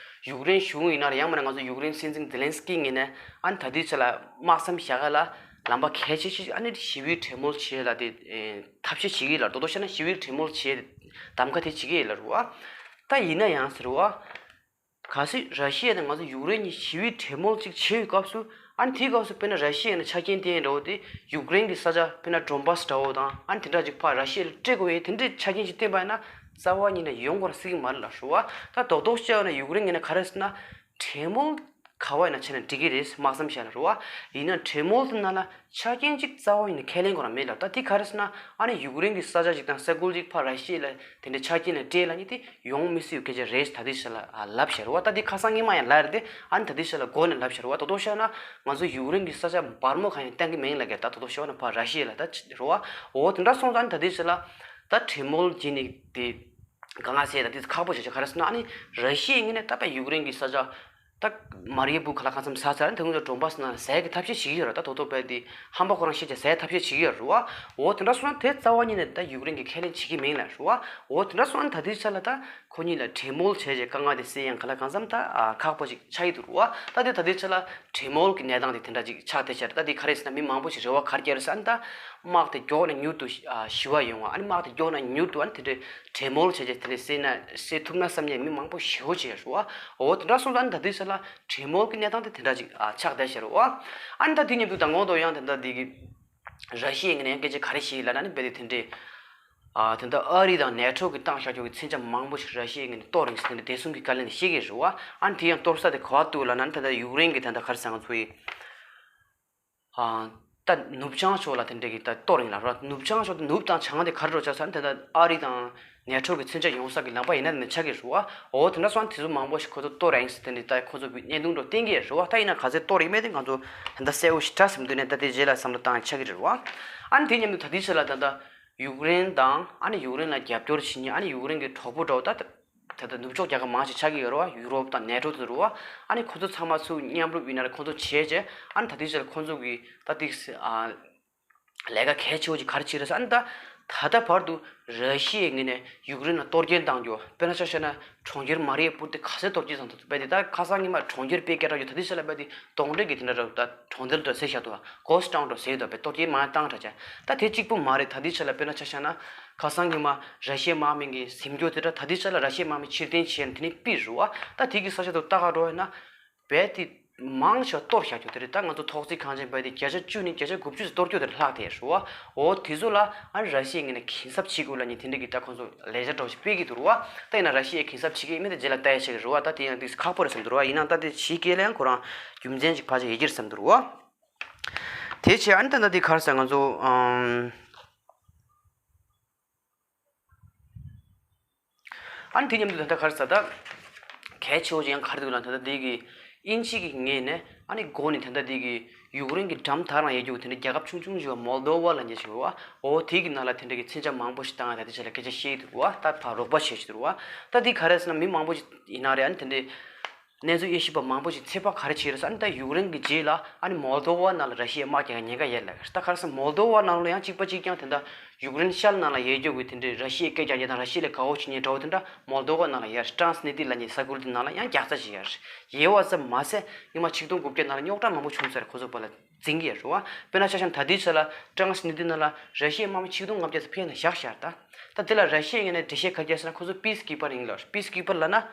ཡུཀ་རེན་གཞུང་ཡིན་ན་རེད། ཡང་མིན་ན་ང་ཚོ་ཡུཀ་རེན་སྲིད་འཛིན་ཛེ་ལན་སི་ཀི་ངོས་ནས་ཨ་ནི་ད་དེའི་ཆ་ལ་དམག་མཚམས་བཞག་ག་ལ། ལམ་པ་གལ་ཆེ་ཤོས་ཨ་ནི་ཞི་བའི་གྲོས་མོལ་བྱེད་ལ་དེ་ཨེ་ཐབས་ཤེས་བྱེད་ཀྱི་ལ། རྡོག་རྡོག་བཤད་ན་ཞི་བའི་གྲོས་མོལ་བྱེད་གདམ་ག་དེ་བྱེད་ཀྱི་ལ་རུ་བ། ད་ཡིན་ན་ཡང་ཟེར་བ། གལ་སྲིད་ར་ཤི་ཡ་དང་ང་ཚོ་ཡུཀ་རེན་གཉིས་ཞི་བའི་གྲོས་མོལ་ཅིག་བྱེད་པའི་སྐབས་སུ་ཨ་ནི་དེའི་སྐབས་སུ་དཔེར་ན་ར་ཤི་ཡ་ནས་ཆ་རྐྱེན་བསྟན་འདྲ་བོ་དེ་ཡུཀ་རེན་གྱི་ས་ཆ་དཔེར་ན་ཌོན་བྷ་སི་འདྲ་བོ་དང་ཨ་ནི་དེ་འདྲ་ཅིག་ཕར་ར་ཤི་ཡ་ལ་སྤྲད་དགོས་ཡས་དེ་འདྲའི་ཆ་རྐྱེན་ཅིག་བསྟན་པ་ཡིན་ན་རྩ་བ་ཉིད་ནས་ཡོང་དགོས་ར་སྲིད་ཀྱི་མ་རེད་ལ་རུ་བ། ད་རྡོག་རྡོག་བཤད་པ་ན་ཡུཀ་རེན་ངོས་ནས་ག་རེ་ཟེར་ན། གྲོས་མོལ་ག་བ་ཡིན་ན་བྱས་ན་འགྲིག་གི་རེད། དམག་མཚམས་བཞག་ན་རེད་བ། ཡིན་ན་གྲོས་མོལ་དེ་ནང་ལ་ཆ་རྐྱེན་གཅིག་རྩ་བ་ཡིན་ན་ཁས་ལེན་དགོས་རང་མེད་ལ། ད་དེ་ག་རེ་ཟེར་ན་ཨ་ནི་ཡུཀ་རེན་གྱི་ས་ཆ་གཅིག་དང་ས་ཁུལ་གཅིག་ཕར་ར་ཤི་ཡ་ལ་དེ་འདྲའི་ཆ་རྐྱེན་ལ་སྤྲད་ལབ་ནི་དེ་ཡོང་མི་སྲིད་པའི་སྐད་ཆ་རེད། ད་དེ་ཆ་ལ་ཨ་ལབ་བཞག་རེད་བ། ད་དེ་ཁ་སང་ཉི་མ་ཡང་ལབ་རེད་དེ། ཨ་ནི་ད་དེ་ཆ་ལ་མགོ་ནས་ལབ་བཞག་རེད་བ། ད་དོ་བཤད་ན་ང་ཚོ་ཡུཀ་རེན་གྱི་ས་ཆ་བར་མོ་གང་ཡང་བཏང་གི་མིན་ལབ་གི། ད་དོ་བཤད་ན་ཕར་ར་ཤི་ཡ་ལ་ད་རེད་བ། འོ་དེ་འདྲ་སོང་ཙང་ཨ་ནི་ད་དེ་ཆ་ལ་ད་གྲོས་མོལ་བྱས་ནི་དེ། གང་ང་ཟེར་ད་དེ་ཁག་པོ་བྱེད་ཆོག་ག་རེ་ཟེར་ན་ཨ་ནི་ར་ཤི་ཡའི་ངོས་ནས་ད་ཕར་ཡུཀ་རེན་གྱི་ས་ཆ་ད་མ་རི་ཡུ་པོལ་ག་ལ་གང་འཚམ་ཟ་ཚར། དེ་སྔོན་ལ་ཌོན་བྷ་སི་ནང་ཟས་ཀྱི་ཐབས་ཤེས་བྱེད་ཀྱི་ཡོད་རེད། ད་དོ་དོ་པས་དེ་ཧམ་པ་ཁོ་རང་ཤེས་བྱས་ཟས་ཐབས་ཤེས་བྱེད་ཀྱི་ཡོད་རེད་བ། འོ་དེ་འདྲ་སོང་ན་དེ་རྩ་བ་ཉིད་ནས་ད་ཡུཀ་རེན་གྱིས་ཁས་ལེན་བྱེད་ཀྱི་མིན་ལ་རེད་བ། འོ་དེ་འདྲ་སོང་ན་ད་དེའི་ཆ་ལ་ད་ཁོ་གཉིས་ལ་གྲོས་མོལ་བྱས་རྗེས་དཀའ་ངལ་དེ་སེལ་ཡང་ག་ལ་གང་འཚམ་ད་ཁག་པོ་ཅིག་ཆགས་ཀྱི་འདུག་རེད་བ། ད་དེ་ད་དེའི་ཆ་ལ་གྲོས་མོལ་གྱི་གནས་སྟངས་དེ་དེ་འདྲ་ཅིག་ཆགས་བསྡད་ཤག་ད་དེ་ག་རེ་ཟེར་ན་མི་མང་པོ་ཞིག་རེ་བ་ག་རེ་བརྒྱབ་རེད་ཟེར་ན་ད་དམག་དེ་མགྱོགས་ནས་མྱུར་དུ་ཞི་བ་ཡོང་བ། ཨ་ནི་དམག་དེ་མགྱོགས་ནས་མྱུར་དུ་ཨ་ནི་དེ་འདྲའི་གྲོས་མོལ་བྱས་རྗེས་དེ་འདྲ་སེལ་ན་སེལ་ཐུབ་ན་བསམ་ནས་མི་མང་པོ་ཞེ་པོ་ཅིག་རེད་བ། འོ་དེ་འདྲ་སོང་ཙང་ད་དུས་ཚོད་ལ་གྲོས་མོལ་གྱི་གནས་སྟངས་དེ་དེ་འདྲ་ཅིག་ཨ་ཆགས་བསྡད་ཤག་རེད་བ། ཨ་ནི་ད་དུས་མཉམ་དུ་ད་ངོ་དོ་ཡང་དེ་འདྲ་དེ་གི་ར་ཤི་ཡའི་ངོས་ནས་ཡང་སྐད་ཆ་ག་རེ་ཞིག་ལབ་ན་ནི་རྦད་དེ་དེ་འདྲའི་ཨ་དེ་འདྲ་ཨ་རི་དང་ནེ་ཊོ་གི་བཏང་བཞག་ཆོག་གི་མཚོན་ཆ་མང་པོ་ཞིག་ར་ཤི་ཡའི་ངོས་ནས་གཏོར་རེད་ཟེར་དེ་འདྲ་བདེ་སྲུང་གི་བཀའ་ལན་དེ་བཤད་ཀྱི་རེད་བ། ཨ་ནི་དེ་ཡང་གཏོར་ས་དེ་ག་པར་འདུག་ལབ་ན་ནི་ད་ལྟ་ཡུཀ་རེན་གྱི་ད་ལྟ་ག་རེ་ཟེར་ང་ཚོ་ཡི་ཨ། ད་ནུབ་བྱང་ཕྱོགས་ལ་དེ་འདྲ་གི་ད་གཏོར་ཡིན་ལ་ར། ནུབ་བྱང་ཕྱོགས་དེ་ནུབ་དང་བྱང་དེ་ག་རེ་འགྲོ་ཆགས་ས་ནི་དེ་ད་ཨ་རི་དང་ནེ་ཊོ་གི་མཚོན་ཆ་ཡོང་ས་གི་ལམ་པ་ཡིན་ན་ནི་ཆགས་ཀྱི་རེད་བ། འོ་དེ་འདྲ་སོང་དེ་ཚོ་མང་པོ་ཞིག་ཁོ་ཚོ་གཏོར་ཡིན་ཟེར་དེ་འདྲ་ད་ཁོ་ཚོ་གི་བརྙན་ཐུང་འགྲོ་བསྟན་གྱི་རེད་བ། ད་ཡིན་ན་ག་ཚད་གཏོར་ཡིན་མེད་དེ་ང་ཚོ་ད་ལྟ་གསལ་པོ་ཞིག་དྲན་ཟིན་མི་འདུག་ནས་ད་དེ་རྗེས་ལ་བསམ་བློ་བཏང་ཆགས་ཀྱི་རེད་བ། ཨ་ནི་དེ་མཉམ་དུ་ད་དེའི་ཆ་ལ་ད་ལྟ་ཡུཀ་རེན་དང་ཨ་ནི་ཡུཀ་རེན་ལ་རྒྱབ་སྐྱོར་བྱེད་མཁན་ཨ་ནི་ཡུཀ་རེན་གྱི་གྲོགས་པོ་འདྲ་བོ་ད། ད་ལྟ་ནུབ་ཕྱོགས་རྒྱལ་ཁབ་མང་ཆེ་ཆགས་ཀྱི་ཡོད་རེད་བ། ཡུ་རོབ་དང་ནེ་ཊོ་དེ་རེད་བ། ཨ་ནི་ཁོ་ཚོ་ཚང་མ་ཚུར་མཉམ་རུབ་ཡིན་ན་རེད། ཁོ་ཚོ་བྱས་རྗེས་ཨ་ནི་ད་ལྟའི་ཆར་ཁོ་ཚོ་གི་ད་ཏིག་ཨ་ལས་ཀ་གལ་ཆེ་བོ་ཅིག་ག་རེ་བྱེད་རེད་ཟེར། ཨ་ནི་ད་ད་ལྟ་བར་དུ་ར་ཤི་ཡའི་ངོས་ནས་ཡུཀ་རེན་ལ་གཏོར་སྐྱོན་བཏང་རྒྱུ་དཔེར་ན་ཆ་བཞག་ན་གྲོང་ཁྱེར་མ་རི་ཡུ་པོལ་དེ་ག་ཚད་གཏོར་སྐྱོན་བཏང་འདུག་རྦད་དེ་ད་ཁ་སང་ཉི་མ་གྲོང་ཁྱེར་དཔེ་སྐད་གྲགས་ཡོད། ད་ལྟའི་ཆར་ལ་རྦད་དེ་གྲོང་རྡལ་གྱི་དེ་འདྲ་རེད་ད། གྲོང་རྡལ་འདྲ་ཟེར་བཞག་འདུག་ག། གྷོ་སི་ཊི་ཊའུན་འདྲ་ཟེར་འདུག་པས། གཏོར་སྐྱོན་མ་བཏང་དྲག་ཅག་ད་དེ་གཅིག་པུ་མ་རེད། ད་ལྟའི་ཆར་ལ་དཔེར་ན་ཆ་བཞག་ན་ཁ་སང་ཉི་མ་ར་ཤི་ཡའི་དམག་མི་གིས་འཛིན་སྐྱོང་དེ་འདྲ་ད་ལྟའི་ཆར་ལ་ར་ཤི་ཡའི་དམག་མི་ཕྱིར་འཐེན་བྱས་ནས་དེ་ནས་ཕུད་རེད་བ། ད་དེ་གི་ས་ཆ་དུ་ལྟ་ག་འགྲོ་ཡོད་ན་རྦད་དེ་མང་ཆེ་བ་གཏོར་བཞག་རྒྱུ་དེ་རེད། ད་ང་ཚོ་ཐོག་བརྩེགས་གངས་ཅན་པ་དེ་བརྒྱ་ཆ་བཅུ་ནས་བརྒྱ་ཆ་དགུ་བཅུ་ཙམ་གཏོར་རྒྱུ་དེ་ལྷག་དེ་རེད་བ། འོ་དེ་ཚོ་ལ་ཨ་ར་ཤི་ཡའི་ངོས་ནས་གུན་གསབ་བྱེད་དགོས་ལབ་ནས་དེ་འདྲ་གི་ད་ཁོང་ཚོ་ལས་འཆར་འདྲ་བོ་ཞིག་སྤེལ་གྱི་འདུག་རེད་བ། ད་ཡིན་ན་ར་ཤི་ཡས་གུན་གསབ་བྱེད་ཀྱི་ཡིན་མིན་དེ་རྗེས་ལ་ལྟ་ཡ་ཞིག་རེད་བ། ད་དེ་ཡང་ཏིག་ཁག་པོ་རེད་བསམ་འདུག་རེད་བ། ཡིན་ནའང་ད་དེ་ཕྱིའི་སྐད་ལ་ཡང་ཁོ་རང་རྒྱུ་མཚན་ཅིག་ཕལ་ཆེར་ཡོད་ཀྱི་རེད་བསམ་འདུག་རེད་བ། དེ་བྱས་ཨ་ནི་ད་ལྟ་དེ་ག་རེ་ཟེར་ང་ཚོ་ཨམ། ཨ་ནི་དེ་མཉམ་དུ་ད་ལྟ་ག་རེ་ཟེར་ད། གལ་ཆེ་བོ་ཅིག་ཡང་ག་རེ་འདུག་ལབ་ན་ད་ལྟ་དེ་གི་དབྱིན་ཇི་གི་ངོས་ནས་ཨ་ནི་འགོ་ནས་ད་ལྟ་དེ་གི་ཡུཀ་རེན་གྱི་འགྲམ་དེ་རང་ཡོད་རྒྱུ་དེ་འདྲ་རྒྱལ་ཁབ་ཆུང་ཆུང་ཞིག་པ་མོལ་དོ་བ་ལབ་མཁན་ཞིག་ཡོད་བ། འོ་དེ་གི་ནང་ལ་དེ་འདྲ་གི་མཚོན་ཆ་མང་པོ་ཞིག་བཏང་ཡ་ད་དེ་ཆ་ལ་སྐད་ཆ་བཤད་ཀྱི་འདུག་བ། ད་ཕར་རོགས་པ་བྱེད་ཀྱི་འདུག་བ། ད་དེ་ག་རེ་ཟེར་ན་མི་མང་པོ་ཞིག་ཡིན་ན་རེད། ཨ་ནི་དེ་འདྲའི་གནས་ཚུལ་དབྱེ་ཞིབ་པ་མང་པོ་ཞིག་ཚོད་དཔག་ག་རེ་བྱེད་རེད་ཟེར། ཨ་ནི་ད་ཡུཀ་རེན་གྱི་རྗེས་ལ་ཨ་ནི་མོལ་དོ་བ་ནང་ལ་ར་ཤི་ཡས་དམག་རྒྱག་ཉེན་ཁ་ཡོད་ལབ་ཀྱི་རེད། ད་ག་རེ་ཟེར་མོལ་དོ་བ་ནང་ལ་ཡང་གཅིག་པ་གཅིག་རྐྱང་དེ་འདྲ་ཡུཀ་རེན་ཤར་ནང་ལ་ཡོད་རྒྱུ་གི་དེ་འདྲའི་ར་ཤི་ཡའི་སྐད་རྒྱག་མཁན་དང་ར་ཤི་ཡ་ལ་དགའ་བོ་བྱེད་མཁན་འདྲ་བོ་དེ་འདྲ་མོལ་དོ་བ་ནང་ལ་ཡོད་རེད། ཀྲང་སི་ནི་ཏི་ལབ་མཁན་ས་ཁུལ་དེ་ནང་ལ་ཡང་རྒྱག་རྩ་བྱེད་ཡ་རེད། ཡོད་པ་ཙམ་མ་ཟད་སྔོན་མ་ཆིག་སྟོང་དགུ་བརྒྱ་ནང་ལ་རྙོག་དྲ་མང་པོ་བྱུང་ས་རེད། ཁོ་ཚོ་བར་ལ་འཛིང་གི་ཡོད་རེད་བ། དཔེར་ན་ཆ་བཞག་ན་ད་ལྟའི་ཆ་ལ་ཀྲང་སི་ནི་ཏི་ནང་ལ་ར་ཤི་ཡའི་དམག་མི་ཆིག་སྟོང་ལྔ་བརྒྱ་ཙམ་ཕེབས་ནས་བཞག་ཤག་ད་ད་དེ་ལ་ར་ཤི་ཡའི་ངོས་ནས་འགྲེལ་བཤད་ག་རེ་བརྒྱབ་ཟེར་ན་ཁོ་ཚོ་པིས་ཀིབ་པར་ཡིན་ལབ། པིས་ཀིབ་པར་ལབ་ན།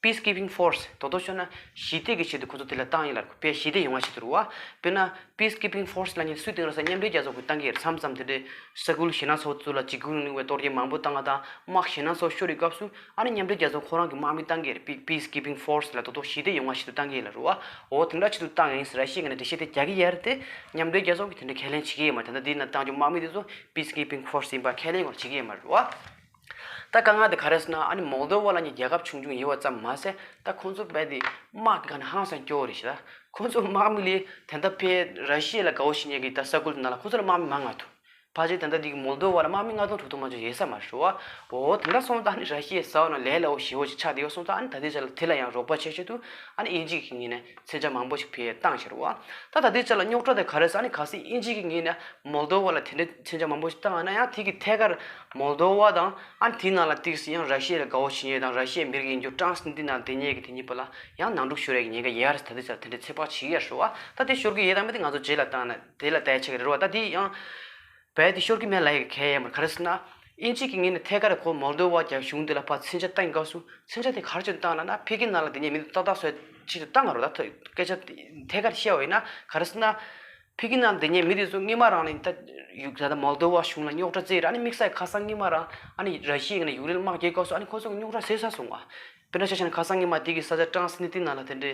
Peacekeeping Force ད་དོ་ཤོད་ན་ཞི་བདེ་གི་ཆེད་དུ་ཁོ་ཚོ་དེ་ལ་བཏང་ཡིན་ལ་དཔེ་ཞི་བདེ་ཡོང་བ་ཆེད་དུ་རུ་བ། དཔེར་ན་Peacekeeping Force ལ་ཉིན་སུས་སྟེང་ར་ས་མཉམ་འབྲེལ་རྒྱལ་ཚོགས་ཀྱི་བཏང་གི་མཚམས་མཚམས་དེ་འདྲའི་ས་ཁུལ་ཞེ་ན་ཚོ་ཚོ་ལ་འཇིགས་སྐུལ་ནུས་པའི་གཏོར་རྒྱན་མང་པོ་བཏང་བ་དང་དམག་ཞེ་ན་ཚོ་ཤོར་བའི་སྐབས་སུ་ཨ་ནི་མཉམ་འབྲེལ་རྒྱལ་ཚོགས་ཁོ་རང་གི་དམག་མི་བཏང་གི་རེད། Peacekeeping Force ལ་དོ་དོ་ཞི་བདེ་ཡོང་བ་ཆེད་དུ་བཏང་གི་ཡིན་ལ་རུ་བ། འོ་དེ་འདྲ་ཆེད་དུ་བཏང་ཡིན་ཟེར་ར་ཤི་གི་ནས་འགྲེལ་བཤད་དེ་རྒྱག་གི་ཡ་རེད་དེ། མཉམ་འབྲེལ་རྒྱལ་ཚོགས་ཀྱི་དེ་འདྲ་ཁས་ལེན་བྱེད་ཀྱི་ཡོད་མ་རེད། ད་ལྟ་འདི་ན་བཏང་རྒྱུ་དམག་མི་དེ་ཚོ་Peacekeeping Force ཡིན་པ་ཁས་ལེན་ཡོང་བྱེད་ཀྱི་ཡོད་མ་རེད་བ། ད་དཀའ་ངལ་དེ་ག་རེ་ཟེར་ན་ཨ་ནི་མོལ་དོ་བ་ལ་ནི་རྒྱལ་ཁབ་ཆུང་ཆུང་ཡིན་བ་ཙམ་མ་ཟད་ད་ཁོང་ཚོ་རྦད་དེ་དམག་གི་ག་ནས་ཧང་སང་སྐྱོ་བོ་རེད་ཤག་ད་ཁོང་ཚོ་དམག་མི་ལས་དེ་འདྲ་ཕེ་ར་ཤི་ཡ་ལ་དགའ་བོ་བྱེད་མཁན་གྱི་ད་ས་ཁུལ་དེ་ནང་ལ་ཁོང་ཚོ་ལ་དམག་མི་མང་ང་ཐུག་ཕལ་ཆེར་ད་ལྟ་འདི་གི་མོལ་དོ་བ་ལ་དམག་མི་ལྔ་སྟོང་དྲུག་སྟོང་མ་གཏོགས་ཡོད་ས་མ་རེད་བ། འོ་དེ་འདྲ་སོང་ཙང་ཨ་ནི་ར་ཤི་ཡའི་ས་འོག་ན་ལས་སླ་བོ་ཞེ་བོ་ཞིག་ཆགས་བསྡད་ཡོད་སོང་ཙང་ཨ་ནི་ད་ལྟའི་ཆ་ལ་དེ་ལ་ཡང་རོགས་པ་བྱེད་ཆེད་དུ་ཨ་ནི་དབྱིན་ཇི་གི་ངོས་ནས་མཚོན་ཆ་མང་པོ་ཞིག་ཕེ་བཏང་ཤར་བ། ད་ད་ལྟའི་ཆ་ལ་རྙོག་དྲ་དེ་ག་རེ་ཟེར་ཨ་ནི་གལ་སྲིད་དབྱིན་ཇི་གི་ངོས་ནས་མོལ་དོ་བ་ལ་དེ་འདྲའི་མཚོན་ཆ་མང་པོ་ཞིག་བཏང་ཡོད་ན་ཡང་དེ་གི་ཐད་ཀར་མོལ་དོ་བ་དང་ཨ་ནི་དེའི་ནང་ལ་ཏིག་སི་ཡང་ར་ཤི་ཡ་ལ་དགའ་བོ་བྱེད་མཁན་དང་ར་ཤི་ཡའི་མི་རིགས་ཡིན་རྒྱུ་ཀྲང་སི་ནི་དེ་ནང་དེ་ཉིད་ཀྱི་དེ་ཉིད་པ་ལ་ཡང་ནང་འཁྲུག་ཤོར་ཡ་གི་ཉེན་ཁ་ཡོད་རེད། ད་ལྟའི་ཆ་ལ་དེ་འདྲའི་ཚོད་དཔག་བྱེད་ཀྱི་ཡོད་རེད་བ། ད་དེ་ཤོར་གི་ཡོད་དམ་མེད་དེ་ང་ཚོ་རྗེས་ལ་བཏང་ན་དེ་ལ་བལྟ་ཡ་ཆགས་ཀྱི་རེད་བ། ད་དེ་ཡང་བལ་དེ་ཤོར་གི་མེད་ལབ་ཡ་གི་གལ་ཡོད་མ་རེད། ག་རེ་ཟེར་ན་དབྱིན་ཇི་གི་ངོས་ནས་ཐད་ཀར་གོ་མོལ་དོ་བ་རྒྱ་གཞུང་དེ་ལ་ཕར་མཚོན་ཆ་བཏང་སྐབས་སུ་མཚོན་ཆ་དེ་ག་རེ་བྱས་བཏང་ལབ་ན་ཕ་གི་ནང་ལ་དེ་ཉིད་མི་ཏག་ཏག་བཟོ་ཆེད་དུ་བཏང་ག་རོ། ད་ཐ་སྐད་ཆ་ཐད་ཀར་བཤད་པ་ཡིན་ན་ག་རེ་ཟེར་ན་ཕ་གི་ནང་དེ་ཉིད་མི་དེ་ཚོ་སྔོན་མ་རང་ནས་ད་ཡུག་ད་ལྟ་མོལ་དོ་བ་གཞུང་ལ་རྙོག་དྲ་བརྩིས་ར་ཨ་ནི་དམིགས་བསལ་ཁ་སང་སྔོན་མ་རང་ཨ་ནི་ར་ཤི་ཡའི་ངོས་ནས་ཡུཀ་རེན་དམག་རྒྱག་སྐབས་སུ་ཨ་ནི་ཁོ་ཚོ་གི་རྙོག་དྲ་སེལ་ཚར་སོང་བ། དཔེར་ན་ཆ་བཞག་ན་ཁ་སང་ཉི་མ་དེ་གི་ས་ཆ་ཀྲང་སི་ནི་ཏི་ནང་ལ་དེ་འདྲའི་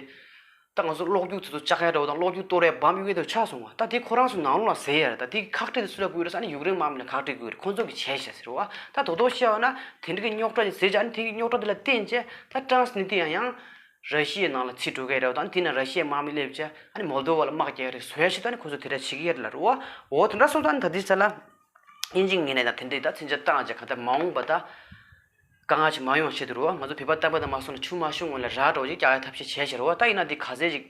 ད་ང་ཚོ་གློག་རྒྱུག་དེ་ཚོ་ལྕགས་ཡ་འདྲ་བོ་དང་གློག་རྒྱུག་གཏོར་ཡ་བམ་གཡུག་ཡ་དེ་ཆགས་སོང་བ། ད་དེ་ཁོ་རང་ཚོ་ནང་ལོགས་ལ་ཟེར་ཡ་རེད། ད་དེ་ཁག་དཀྲི་དེ་སུ་ལ་དགོས་རེད་ཟེར་ན་ཡུཀ་རེན་དམག་མི་ལ་ཁག་དཀྲི་དགོས་རེད། ཁོ་ཚོ་གི་བྱས་ཤག་ཟེར་བ། ད་དོ་དོ་བཤད་པ་ན་དེ་འདྲ་གི་རྙོག་དྲ་ཅིག་ཟེར་བྱས་ཨ་ནི་དེ་གི་རྙོག་དྲ་དེ་ལ་བརྟེན་བྱས་ད་ཀྲང་སི་ནི་ཏི་ཡང་ཡང་ར་ཤི་ཡའི་ནང་ལ་ཚུད་འགྲོ་གི་རེད་བ། ད་ཨ་ནི་དེ་ན་ར་ཤི་ཡའི་དམག་མི་སླེབས་བྱས་ཨ་ནི་མོལ་དོ་བ་ལ་དམག་རྒྱག་གི་རེད་བཟོ་ཡ་ཞིག་ད་ཨ་ནི་ཁོ་ཚོ་དེ་འདྲ་བྱེད་ཀྱི་ཡོད་རེད་ལབ་རེད་བ། འོ་དེ་འདྲ་སོང་ཙང་ཨ་ནི་ད་དེ་ཆ་ལ་དབྱིན་ཇི་ངོས་ནས་ད་དེ་འདྲའི་ད་མཚོན་ཆ་བཏང་བྱས་ག་ད་མ་འོངས་པ་ད། དཀའ་ངལ་ཞིག་མ་ཡོང་བ་བྱེད་དུ་རུ་བ། ང་ཚོ་བོད་པ་རྟག་པར་དང་མ་སོང་ན་ཆུ་མ་ཤོང་སྔོན་ལ་ར་འདྲ་བོ་ཅིག་རྒྱག་ཡ་ཐབས་ཤེས་བྱས་ཤག་རུ་བ། ད་ཡིན་ན་འདི་ག་ཚད་ཅིག་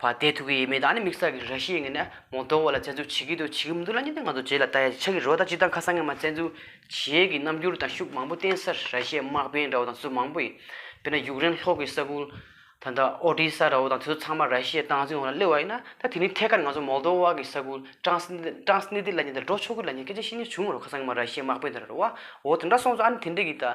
ཕར་བསྡད་ཐུབ་ཀྱི་ཡོད་མེད་དང་ཨ་ནི་དམིགས་བསལ་གྱི་ར་ཤི་ཡའི་ངོས་ནས་མོལ་དོ་བ་ལ་བཙན་འཛུལ་བྱེད་ཀྱི་འདུག་བྱེད་ཀྱི་མི་འདུག་ལབ་མཁན་དེ་ང་ཚོ་རྗེས་ལ་ལྟ་ཡ་ཆགས་ཀྱི་རེད་བ། ད་སྤྱིར་བཏང་ཁ་སང་སྔོན་མ་བཙན་འཛུལ་བྱེད་ཀྱི་རྣམ་འགྱུར་དང་ཤུགས་མང་པོ་བསྟན་སར་ར་ཤི་ཡའི་དམག་དཔོན་འདྲ་བོ་དང་སུ་མང་པོ་ཡིན། དཔེར་ན་ཡུཀ་རེན་ལྷོ་གི་ས་ཁུལ་ད་ལྟ་ཨོ་ཌི་ས་འདྲ་བོ་དང་དེ་ཚོ་ཚང་མ་ར་ཤི་ཡའི་སྟངས་འཛིན་འོག་ལ་སླེབས་པ་ཡིན་ན་ད་དེ་རིང་ཐད་ཀར་ང་ཚོ་མོལ་དོ་བ་གི་ས་ཁུལ་ཀྲང་སི་ཀྲང་སི་ནི་ཏི་ལབ་མཁན་དེ་འགྲོ་ཆོག་གི་ལབ་མཁན་སྐད་ཆ་བཤད་མཁན་བྱུང་རོགས། ཁ་སང་ཉི་མ་ར་ཤི་ཡའི་དམག་དཔོན་དེ་ར་རེད་བ། འོ་དེ་འདྲ་སོང་ཙང་ཨ་ནི་དེ་འདྲ་གི་ད་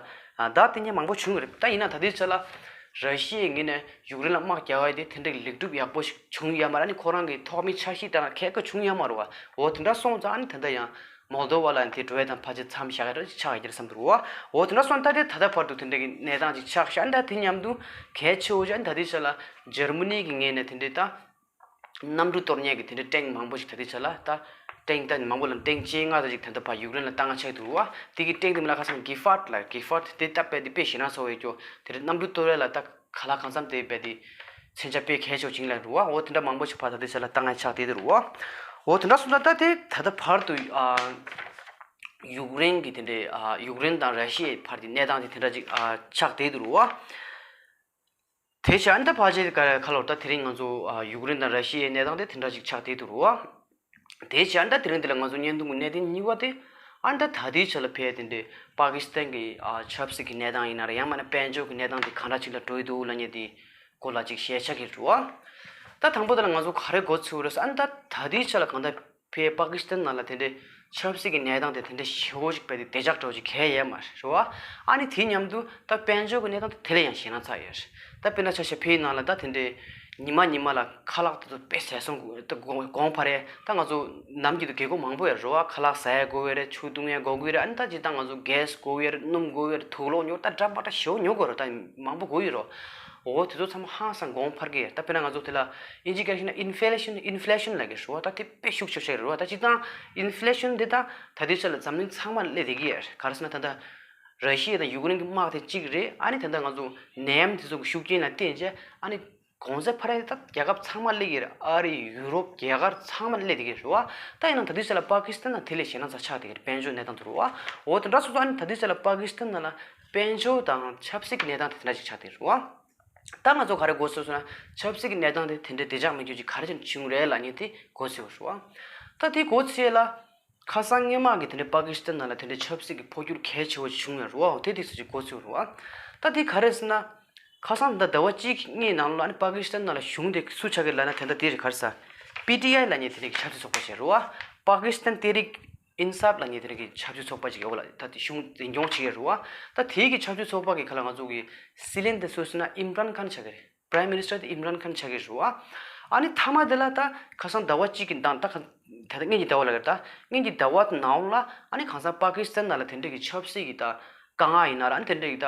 ད་དེ་ཉིད་མང་པོ་བྱུང་གི་རེད། ད་ཡིན་ན་ད་དེ་ཆ་ལ་ར་ཤི་ཡའི་ངོས་ནས་ཡུཀ་རེན་ལ་དམག་རྒྱག་ཡ་དེ་དེ་འདྲ་གི་ལེགས་གྲུབ་ཡག་པོ་ཞིག་བྱུང་ཡོད་མ་རེད། ཨ་ནི་ཁོ་རང་གི་ཐོག་མའི་འཆར་གཞི་ལྟར་གལ་ཁ་བྱུང་ཡོད་མ་རེད་བ། འོ་དེ་འདྲ་སོང་ཙང་ཨ་ནི་ད་ལྟ་ཡང་མོལ་དོ་བ་ལ་ཡང་དེ་འགྲོ་ཡ་དང་ཕལ་ཆེར་མཚམས་བཞག་ཡ་འདྲ་ཅིག་ཆགས་ཡོད་ཀྱི་རེད་བསམ་འདུག་བ། འོ་དེ་འདྲ་སོང་ཙང་ད་དེ་ད་ལྟ་བར་དུ་དེ་འདྲ་གི་གནས་སྟངས་ཅིག་ཆགས་ཤག་ཨ་ནི་ད་དེ་མཉམ་དུ་གལ་ཆེ་བོ་ཅིག་ཨ་ནི་ད་དེ་ཆ་ལ་འཇར་མ་ནི་གི་ངོས་ནས་དེ་འདྲའི་ད། གནམ་གྲུ་གཏོར་མཁན་གྱི་དེ་འདྲའི་ཊེང་མང་པོ་ཞིག་ད་ལྟའི་ཆ་ལ་ད་ཊེང་ད་མང་པོ་ལ་ཊེང་བཅོ་ལྔ་ཙམ་ཞིག་ད་ལྟ་ཕར་ཡུཀ་རེན་ལ་བཏང་ག་ཆགས་འདུག་བ། དེ་གི་ཊེང་དེ་མི་ལ་ཁ་སང་གི་ཧྥར་ཊི་ལ་གི་ཧྥར་ཊི་དེ་ད་དཔེ་དེ་དཔེ་ཞེ་ན་ཚོ་བའི་སྐྱོ་དེ་འདྲའི་གནམ་གྲུ་གཏོར་ཡ་ལ་ད་ག་ལ་གང་འཚམ་དེ་དཔེ་དེ་མཚོན་ཆ་དཔེ་གལ་ཆེ་བ་ཅིག་ལ་རུ་བ། འོ་དེ་འདྲ་མང་པོ་ཞིག་ཕར་ད་ལྟའི་ཆ་ལ་བཏང་ག་ཆགས་བསྡད་འདུག་རུ་བ། འོ་དེ་འདྲ་སོང་ཙང་ད་དེ་ད་ལྟ་བར་དུ་ཨ་ཡུཀ་རེན་གྱི་དེ་འདྲའི་ཨ་ཡུཀ་རེན་དང་ར་ཤི་ཡའི་བར་གྱི་གནས་སྟངས་དེ་དེ་འདྲ་ཅིག་ཨ་ཆགས་བསྡད་འདུག་རུ་བ། དེ་བྱས་ཨ་ནི་ད་ཕལ་ཆེར་ཁ་ལོར་ད་དེ་རིང་ང་ཚོ་ཨ་ཡུཀ་རེན་དང་ར་ཤི་ཡའི་གནས་སྟངས་དེ་དེ་འདྲ་ཅིག་ཆགས་བསྡད་འདུག་རུ་བ། དེ་བྱས་ཨ་ནི་ད་དེ་རིང་འདི་ལ་ང་ཚོ་བརྙན་ཐུང་གི་གནད་དོན་གཉིས་པ་དེ་ཨ་ནི་ད་ད་ལྟའི་ཆ་ལ་ཕེབས་དེ་འདྲའི་པ་ཀི་སི་ཐན་གྱི་ཨ་ཆབ་སྲིད་ཀྱི་གནས་སྟངས་ཡིན་ན་རེད། ཡང་མིན་ན་དཔལ་འབྱོར་གྱི་གནས་སྟངས་དེ་གང་འདྲ་ཅིག་ལ་འགྲོ་ཡི་འདུག་ལབ་མཁན་དེ་སྐོར་ལ་ཅིག་ཞལ་ཆ་གི་རུ་བ། ད་དང་པོ་དེ་ལ་ང་ཚོ་ག་རེ་མགོ་ཚོས་རེད་ཟེར་ཨ་ནི་ད་ད་ལྟའི་ཆ་ལ་གང་ལྟར། ཕའི་པ་ཀི་སི་ཐན་ནང་ལ་དེ་འདྲའི་ཆབ་སྲིད་ཀྱི་གནས་སྟངས་དེ་དེ་འདྲའི་ཞེ་པོ་ཅིག་དཔེ་དེ་བདེ་འཇགས་འདྲ་བོ་ཅིག་གང་ཡང་ཡོད་མ་རེད་བ། ཨ་ནི་དེའི་མཉམ་དུ་ད་དཔལ་འབྱོར་གྱི་གནས་སྟངས་དེ་དེ་ལས་ཡང་ཞེད་སྣང་ཚ་ཡོད་རེད། ད་དཔེར་ན་ཆ་བཞག་ཕའི་ནང་ལ་ད་དེ་འདྲའི་ཉི་མ་ཉི་མ་ལ་ཁ་ལག་དེ་ཚོ་དཔེ་ཟད་སོང་གི་ད་གོང་གོང་འཕར་རེད། ད་ང་ཚོ་ནམ་རྒྱུན་དུ་རྒྱལ་ཁོངས་མང་པོ་ཡོད་རེད་བ། ཁ་ལག་ཟ་ཡ་དགོས་ཡོད་རེད། ཆུ་བཏུང་ཡ་དགོས་ཀྱི་ཡོད་རེད། ཨ་ནི་ད་ཅི་ད་ང་ཚོ་གྷེ་སི་དགོས་ཀྱི་ཡོད་རེད། སྣུམ་དགོས་ཀྱི་ཡོད་རེད། དུག་སློག་ཉོ་ད་འདྲ་མ་འདྲ་ཞེ་པོ་ཉོ་དགོས་རེད། ད་མང་པོ་དགོས་ཡོད་རེད། འོ་དེ་ཚོ་ཚང་མ་ཧང་སང་གོང་འཕར་གྱི་ཡོད། ད་དཔེར་ན་ང་ཚོ་དེ་ལ་དབྱིན་ཇི་སྐད་ཤོད་ན་ཨིན་ཕི་ལེ་ཤན་ཨིན་ཕི་ལེ་ཤན་ལབ་ཀྱི་རེད་བ། ད་དེ་དཔེ་ཤུགས་ཆེ་ཤོས་རེད་བ། ད་སྤྱིར་བཏང་ཨིན་ཕི་ལེ་ཤན་འདི་ད་ད་ལྟའི་ཆ་ལ་འཛམ་གླིང་ཚང་མ་ལ་སླེབས་བསྡད་ཀྱི་ཡོད་རེད། ག་རེ་ཟེར་ན་ད་ལྟ་ར་ཤི་ཡ་དང་ཡུཀ་རེན་གྱི་དམག་དེ་གཅིག་རེད། ཨ་ནི་ད་ལྟ་ང་ཚོ་ནད་ཡམས་དེ་ཚོ་གི་ཤུགས་རྐྱེན་ལ་བརྟེན་བྱས་ཨ་ནི་གོང་ཚད་འཕར་ཡ་ད་རྒྱལ་ཁབ་ཚང་མ་སླེབས་ཀྱི་རེད། ཨ་རི་ཡུ་རོབ་རྒྱ་གར་ཚང་མ་ལ་སླེབས་བསྡད་ཀྱི་རེད་བ། ད་ཡིན་ན་ད་ལྟའི་ཆ་ལ་པ་ཀི་སི་ཐན་ནང་དེ་ལས་ཞེད་སྣང་ཚ་ཆགས་བསྡད་ཀྱི་རེད། དཔལ་འབྱོར་གནས་སྟངས་དེ་རེད་བ། འོ་དེ་འདྲ་སོང་ཙང་ཨ་ནི་ད་ལྟའི་ཆ་ལ་པ་ཀི་སི་ཐན་ནང་ལ་དཔལ་འབྱོར་དང་ཆབ་སྲིད་ཀྱི་གནས་སྟངས་དེ་དེ་འདྲ་ཅིག་ཆགས་བསྡད་རེད་བ། ད་ང་ཚོ་ག་རེ་མགོ་ཚོས་སོང་ན་ཆབ་སྲིད་ཀྱི་གནས་སྟངས་དེ་དེ་འདྲའི་བདེ་འཇགས་མེད་རྒྱུ་ཅིག་ག་རེ་བྱས་ནས་བྱུང་རེད་ལབ་མཁན་དེ་མགོ་ཚོས་པ་རེད་བ། ད་དེ་མགོ་ཚོས་ལ་ཁ་སང་སྔོན་མ་གི་དེ་འདྲའི་པ་ཀི་སི་ཐན་ནང་ལ་དེ་འདྲའི་ཆབ་སྲིད་ཀྱི་འཕོ་འགྱུར་གལ་ཆེ་བོ་ཞིག་བྱུང་ཡོད་རེད་བ། དེ་དེ་ཚོ་ཅིག་མགོ་ཚོས་རེད་བ། ད་དེ་ག་རེ་ཟེར་ན་ཁ་སང་ད་ཟླ་བ་གཅིག་གཉིས་ནང་ལ་ཨ་ནི་པ་ཀི་སི་ཐན་ནང་ལ་གཞུང་དེ་སུ་ཆགས་ཀྱི་ལབ་ན་དེ་འདྲ་དེ་རེད། ག་རེ་ཟེར་པི་ཊི་ཨའི་ལབ་མཁན་དེ་འདྲའི་ཆབ་སྲིད་ཚོགས་པ་ཞིག་རེད་བ། པ་ཀི་སི་ཐན་ཏེ་རིག་ཨིན་སཱབ་ལབ་མཁན་དེ་རིགས་ཀྱི་ཆབ་སྲིད་ཚོགས་པ་ཅིག་ཡོད་པ་ལ་ད་དེ་གཞུང་འཛིན་སྐྱོང་བྱེད་ཀྱི་རེད་བ། ད་དེའི་གི་ཆབ་སྲིད་ཚོགས་པ་གི་ཁ་ལ་ང་ཚོ་གི་སྲིད་བློན་དེ་སུ་ཟེར་ན་ཨིམ་རན་ཁཱན་ཆགས་ཀྱི་རེད། Prime Minister དེ་ཨིམ་རན་ཁཱན་ཆགས་ཀྱི་རེད་བ། ཨ་ནི་མཐའ་མ་དེ་ལ་ད་ཁ་སང་ཟླ་བ་གཅིག་གི་ནང་ད་ཁ་ད་ལྟ་སྔོན་གྱི་ཟླ་བ་ལ་རེད། ད་སྔོན་གྱི་ཟླ་བ་ནང་ལ་ཨ་ནི་གང་ཟག་པ་ཀི་སི་ཐན་ནང་ལ་དེ་འདྲས་ཀྱི་ཆབ་སྲིད་ཀྱི་ད་དཀའ་ངལ་ཡིན་ན་ར་ཨ་ནི་དེ་འདྲས་ཀྱི་ད་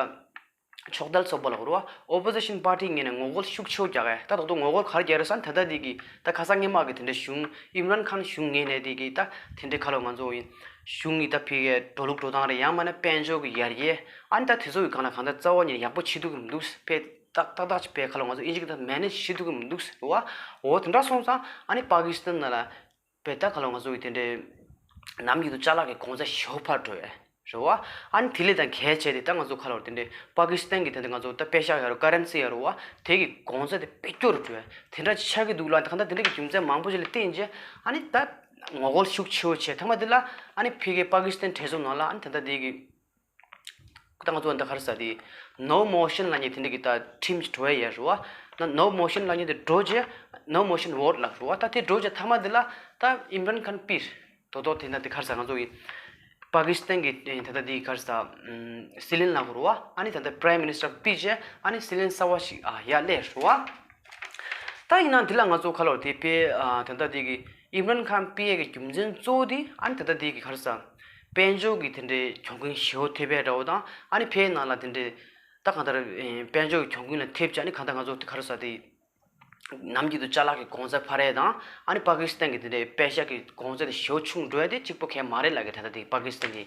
ཕྱོགས་དལ་ཚོགས་པ་ལ་གོ་ར་ཨོ་པོ་ཟི་ཤན་པར་ཊི་ངོས་ནས་ངོ་རྒོལ་ཤུགས་ཆེ་བོ་རྒྱག་གི། ད་ད་དུང་ངོ་རྒོལ་ག་རེ་རྒྱག་རེད་ཟེར་ན་ད་ལྟ་དེ་གི་ད་ཁ་སང་སྔོན་མ་གི་དེ་འདྲའི་གཞུང་ཨིམ་རན་ཁཱན་གཞུང་ངོས་ནས་དེ་གི་ད་དེ་འདྲའི་ཁ་ལོ་ང་ཚོ་ཡི་གཞུང་གི་ད་ཕི་གའི་འགྲོ་ལུགས་འགྲོ་སྟངས་རེད། ཡང་མིན་ན་དཔལ་འབྱོར་གི་ཡར་རྒྱས་ཨ་ནི་ད་དེ་ཚོ་གི་སྒང་ལ་གང་ལྟར་རྩ་བ་ཉིད་ནས་ཡག་པོ་བྱེད་ཐུབ་ཀྱི་མི་འདུག་ཕེ་ཏག་ཏག་ཏག་ཅིག་ཕེ་ཁ་ལོ་ང་ཚོ་ཨིན་ཇི་གི་ད་མེ་ནེཇ་བྱེད་ཐུབ་ཀྱི་མི་འདུག་ཟེར་བ། འོ་དེ་འདྲ་སོང་ཙང་ཨ་ནི་པ་ཀི་སི་ཐན་ནང་ལ་བས་ད་ཁ་ལོ་ང་ཚོ་གི་དེ་འདྲའི་ནམ་རྒྱུན་དུ་ཅ་ལག་གི་གོང་ཚད་ཞེ་པོ་འཕར་འགྲོ་ཡ་རེད་བ། ཨ་ནི་དེ་ལས་ད་གལ་ཆེ་དེ་ད་ང་ཚོ་ཁ་ལོ་དེ་འདྲའི་པ་ཀི་སི་ཐན་གི་དེ་འདྲ་ང་ཚོ་ད་པེ་ཤ་ཡ་རུ་ཀ་རན་སི་ཡ་རུ་བ་དེ་གི་གོང་ཚད་དེ་དཔེ་སྐྱོ་རུ་འགྲོ་ཡ་དེ་འདྲ་ཆགས་ཀྱི་འདུག་ལ། ད་ག་ད་དེ་འདྲ་གི་རྒྱུ་མཚན་མང་པོ་ཞིག་ལ་བརྟེན་རྗེས་ཨ་ནི་ད་ངོ་རྒོལ་ཤུགས་ཆེ་བོ་བྱས་མཐའ་མ་དེ་ལ་ཨ་ནི་ཕི་གའི་པ་ཀི་སི་ཐན་གྲོས་ཚོགས་ནང་ལ་ཨ་ནི་ད་ལྟ་དེ་གི་ད་ང་ཚོ་འདི་ག་རེ་ཟེར་དེ་No Motion ལབ་མཁན་དེ་འདྲ་གི་ད་ཁྲིམས་ཤིག་འགྲོ་ཡ་ཡོད་རེད་བ། ན་No Motion ལབ་མཁན་དེ་འགྲོ་རྗེས་No Motion Vote ལབ་རེད་བ། ད་དེ་འགྲོ་རྗེས་མཐའ་མ་དེ་ལ་ད་ཨིམ་རན་ཁཱན་ཕིར་དོ་དོ་དེ་འདྲ་དེ་ག་རེ་ཟེར་ང་ཚོ་གི་པ་ཀི་སི་ཐན་གི་ད་ལྟ་དེ་ག་རེ་ཟེར་སྲིད་བློན་ལབ་དགོས་རེད་བ། ཨ་ནི་ད་ལྟ་Prime Minister ཕིར་རྗེས་ཨ་ནི་སྲིད་བློན་གསར་བ་ཞིག་ཨ་ཡར་སླེབས་རེད་བ། ད་ཡིན་ན་འདི་ལ་ང་ཚོ་ཁ་ལོ་དེ་དཔེ་ཨ་ད་ལྟ་དེ་གི་ཨིམ་རན་ཁཱན་ཕིར་ཡས་ཀྱི་རྒྱུ་མཚན་གཙོ་བོ་དེ་ཨ་ནི་ད་ལྟ་དེ་གི་ག་རེ་ཟེར་དཔལ་འབྱོར་གྱི་དེ་འདྲའི་གྱོང་གུན་ཞེ་པོ་ཐེབས་པའི་འདྲ་བོ་དང་ཨ་ནི་ཕའི་ནང་ལ་དེ་འདྲའི་ད་གང་ལྟར་དཔལ་འབྱོར་གྱི་གྱོང་གུན་ལ་ཐེབས་ཀྱི་ཨ་ནི་གང་ལྟར་ང་ཚོ་དེ་ག་རེ་ཟེར་དེ་ནམ་རྒྱུན་དུ་ཅ་ལག་གི་གོང་ཚད་འཕར་ཡས་དང་ཨ་ནི་པ་ཀི་སི་ཐན་གྱི་དེ་འདྲའི་པེ་ཤ་གི་གོང་ཚད་དེ་ཞེ་པོ་ཆུང་འགྲོ་ཡས་དེ་གཅིག་པོ་གང་ཡང་མ་རེད་ལབ་ཀྱི། ད་ལྟ་དེ་པ་ཀི་སི་ཐན་གྱི་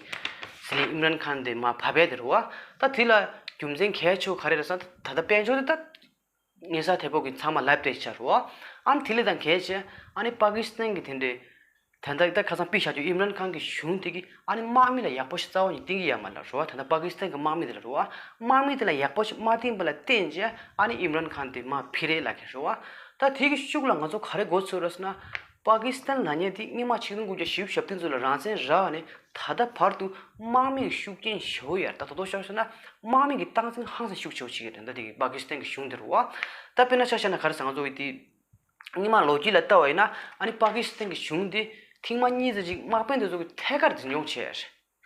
སྲིད་བློན་ཨིམ་རན་ཁཱན་དེ་མར་བབས་པའི་དེ་རེད་བ། ད་དེ་ལ་རྒྱུ་མཚན་གལ་ཆེ་བོ་ག་རེ་རེད་ཟེར་ན་ད་ལྟ་དཔལ་འབྱོར་དེ་ད། ཉེ་ས་དེ་ཕོ་གི་ཚང་མ་ལབ་སྟེ་ཆ་རུ། ཨ་ནི་དེ་ལས་དང་གལ་ཆེ། ཨ་ནི་པ་ཀི་སི་ཐན་གྱི་དེ་འདྲའི། ད་ལྟ་ད་ཁ་སང་པི་ཤ་ཅུ་ཨིམ་རན་ཁཱན་གྱི་གཞུང་དེ་གི་ཨ་ནི་དམག་མི་ལ་ཡག་པོ་ཞིག་རྩ་བ་ནས་བསྟེན་གྱི་ཡོད་མ་རེད་རུ། ད་ལྟ་པ་ཀི་སི་ཐན་གྱི་དམག་མི་དེ་ལ་རུ། དམག་མི་དེ་ལ་ཡག་པོ་ཞིག་མ་བསྟེན་པ་ལ་བརྟེན་རྗེས་ཨ་ནི་ཨིམ་རན་ཁཱན་དེ་མར་ཕི་རེད་ལབ་ཀྱི་རུ། ད་དེ་གི་ཤུགས་ལ་ང་ཚོ་ག་རེ་གོ་ཚོད་རེད་ཟེར་ན། པ་ཀི་སི་ཐན་ལབ་མཁན་དེ་སྔོན་མ་ཆིག་སྟོང་དགུ་བརྒྱ་བཞི་བཅུ་ཞེ་བདུན་ཙམ་ལ་རང་བཙན་རག་ནས་ད་ལྟ་བར་དུ་དམག་མི་གི་ཤུགས་རྐྱེན་ཞེ་པོ་ཡོད་རེད། ད་ད་དུང་ཤོད་ཟེར་ན་དམག་མི་གི་སྟངས་འཛིན་ཧང་སང་ཤུགས་ཆེ་བོ་བྱེད་ཀྱི་རེད། ད་དེ་གི་པ་ཀི་སི་ཐན་གི་གཞུང་དེ་རུ་བ། ད་དཔེར་ན་ཆ་བཞག་ན་ག་རེ་ཟེར་ང་ཚོ་གི་དེ་སྔོན་མ་ལོ་རྒྱུས་ལ་ལྟ་བ་ཡིན་ན་ཨ་ནི་པ་ཀི་སི་ཐན་གི་གཞུང་དེ་ཐེངས་མ་གཉིས་ཙམ་ཅིག་དམག་དཔོན་དེ་ཚོ་གི་ཐད་ཀར་འཛིན་སྐྱོང་བྱས་རེད།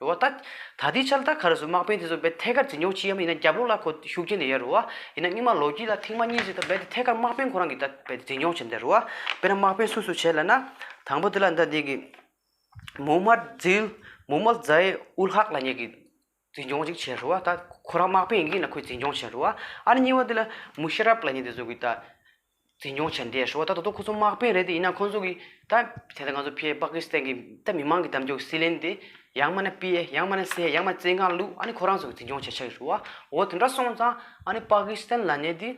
རེད་བ། ད་ད་ལྟའི་ཆར་ད་ག་རེ་ཟེར་དམག་དཔོན་དེ་ཚོ་རྦད་ཐད་ཀར་འཛིན་སྐྱོང་བྱེད་ཡ་མ་ཡིན་ན་རྒྱབ་ལོགས་ལ་ཁོ་ཤུགས་རྐྱེན་དེ་ཡོད་རེད་བ། ཡིན་ན་སྔོན་མ་ལོ་རྒྱུས་ལ་ཐེངས་མ་གཉིས་ཙམ་ད་རྦད་དེ་ཐད་ཀར་དམག་དཔོན་ཁོ་རང་གིས་ད་རྦད་དེ་འཛིན་སྐྱོང་བྱས་བསྡད་རེད་བ། དཔེར་ན་དམག་དཔོན་སུ་སུ་བྱས་ལབ་ན། དང་པོ་དེ་ལ་ད་འདི་གི་མུ་ཧམ་མད་ཛི་ལ་མུ་ཧམ་མད་ཛའི་ཨུལ་ཧག་ལབ་མཁན་གྱིས་འཛིན་སྐྱོང་ཅིག་བྱས་རེད་བ། ད་ཁོ་རང་དམག་དཔོན་ཡིན་གྱི་ཡིན་ན་ཁོས་འཛིན་སྐྱོང་བྱས་རེད་བ། ཨ་ནི་གཉིས་པ་དེ་ལ་མུ་ཤ་རབ་ལབ་མཁན་དེ་ཚོ་གིས་ད། འཛིན་སྐྱོང་བྱས་འདི་ཞུ་བ། ད་ད་དུང་ཁོ་ཚོ་དམག་དཔོན་རེད་དེ་ཡིན་ན་ཁོ་ཚོ་གི་ད་དེ་ལྟར་ང་ཚོ་ཕའི་པ་ཀི་སི་ཐན་གི་ད་མི་མང་གི་དམ་ཕྲུག་སྲིད་བློན་དེ་ཡང་མིན་ན་པི་ཨེ་ཡང་མིན་ན་སི་ཨེ་ཡང་མིན་ན་བཙོན་ཁང་བླུགས། ཨ་ནི་ཁོ་རང་ཚོ་གི་འཛིན་སྐྱོང་བྱེད་ཆགས་ཀྱི་རེད་བ། འོ་དེ་འདྲ་སོང་ཙང་ཨ་ནི་པ་ཀི་སི་ཐན་ལབ་མཁན་དེ་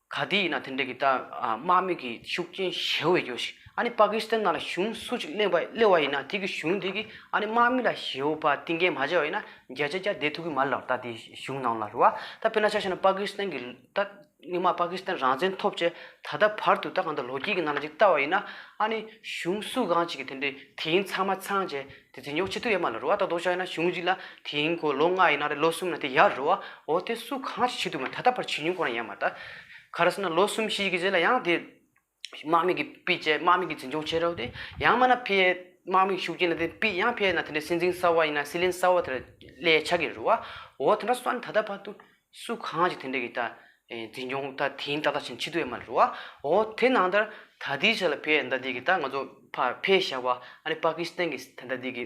ག་དུས་ཡིན་ན་དེ་འདྲ་གི་ད་དམག་མི་གི་ཤུགས་རྐྱེན་ཞེ་པོ་ཡོད་ཞིག་ཨ་ནི་པ་ཀི་སི་ཐན་ནང་ལ་གཞུང་སུ་ཅིག་གླེང་བ་གླེང་བ་ཡིན་ན་དེ་གི་གཞུང་དེ་གི་ཨ་ནི་དམག་མི་ལ་ཞེ་པོ་བ་བསྟེན་མཁན་མ་བྱས་པ་ཡིན་ན་བརྒྱ་ཆ་བརྒྱ་བསྡད་ཐུབ་ཀྱི་མ་རེད་ལབ། ད་དེ་གཞུང་ནང་ལ་རེད་བ། ད་དཔེར་ན་ཆ་བཞག་ན་པ་ཀི་སི་ཐན་གི་ད། སྔོན་མ་པ་ཀི་སི་ཐན་རང་བཙན་ཐོབ་བྱས་ད་ལྟ་བར་དུ་ད་གང་ལྟར་ལོ་རྒྱུས་ཀྱི་ནང་ལ་ཅིག་ལྟ་བ་ཡིན་ན་ཨ་ནི་གཞུང་སུ་གང་ཅིག་གིས་དེ་འདྲའི་དེ་ཡིན་ཚང་མ་ཚང་བྱས་དེ་འཛིན་སྐྱོང་བྱེད་ཐུབ་ཡོད་མ་རེད་བ། ད་ལྟོ་ཆ་ཡིན་ན་གཞུང་ཅིག་ལ་དེ་ཡིན་ཁོ་ལོ་ལྔ་ཡིན་ན་རེད་ལོ་གསུམ་ན་དེ་ཡར་རེད་བ། འོ་དེ་སུ་གང་ཅིག་བྱེད་ཐུབ་མ་ད་ལྟ་བར་བྱེད་མྱོང་ཁོ་རང་ཡོད་མ་རེད། ད་ག་རེ་ཟེར་ན་ལོ་གསུམ་བཞི་གི་རྗེས་ལ་ཡང་དེ་དམག་མི་གིས་ཕུད་བྱས་དམག་མི་གིས་འཛིན་སྐྱོང་བྱེད་རོགས་དེ་ཡང་མིན་ན་ཕའི་དམག་མི་གི་ཤུགས་རྐྱེན་ལ་དེ་ཕུད་ཡང་ཕའི་ན་དེ་འདྲའི་སྲིད་འཛིན་གསར་བ་ཡིན་ན་སྲིད་བློན་གསར་བ་དེ་ལ་སླེབས་ཆགས་ཀྱི་རེད་བ། འོ་དེ་འདྲ་སོང་ད་ལྟ་བར་དུ། སུ་གང་ཅིག་དེ་འདྲ་གི་ད་འཛིན་སྐྱོང་ད་དེང་ཏག་ཏག་ཅིག་བྱེད་ཐུབ་ཡོད་མ་རེད་བ། འོ་དེ་ནང་ལྟར་ད་ལྟའི་ཆ་ལ་ཕའི་ད་ལྟའི་གི་ད་ང་ཚོ་ཕ་ཕའི་བཞག་པ་ཨ་ནི་པ་ཀི་སི་ཐན་གི་ད་ལྟ་འདི་གི་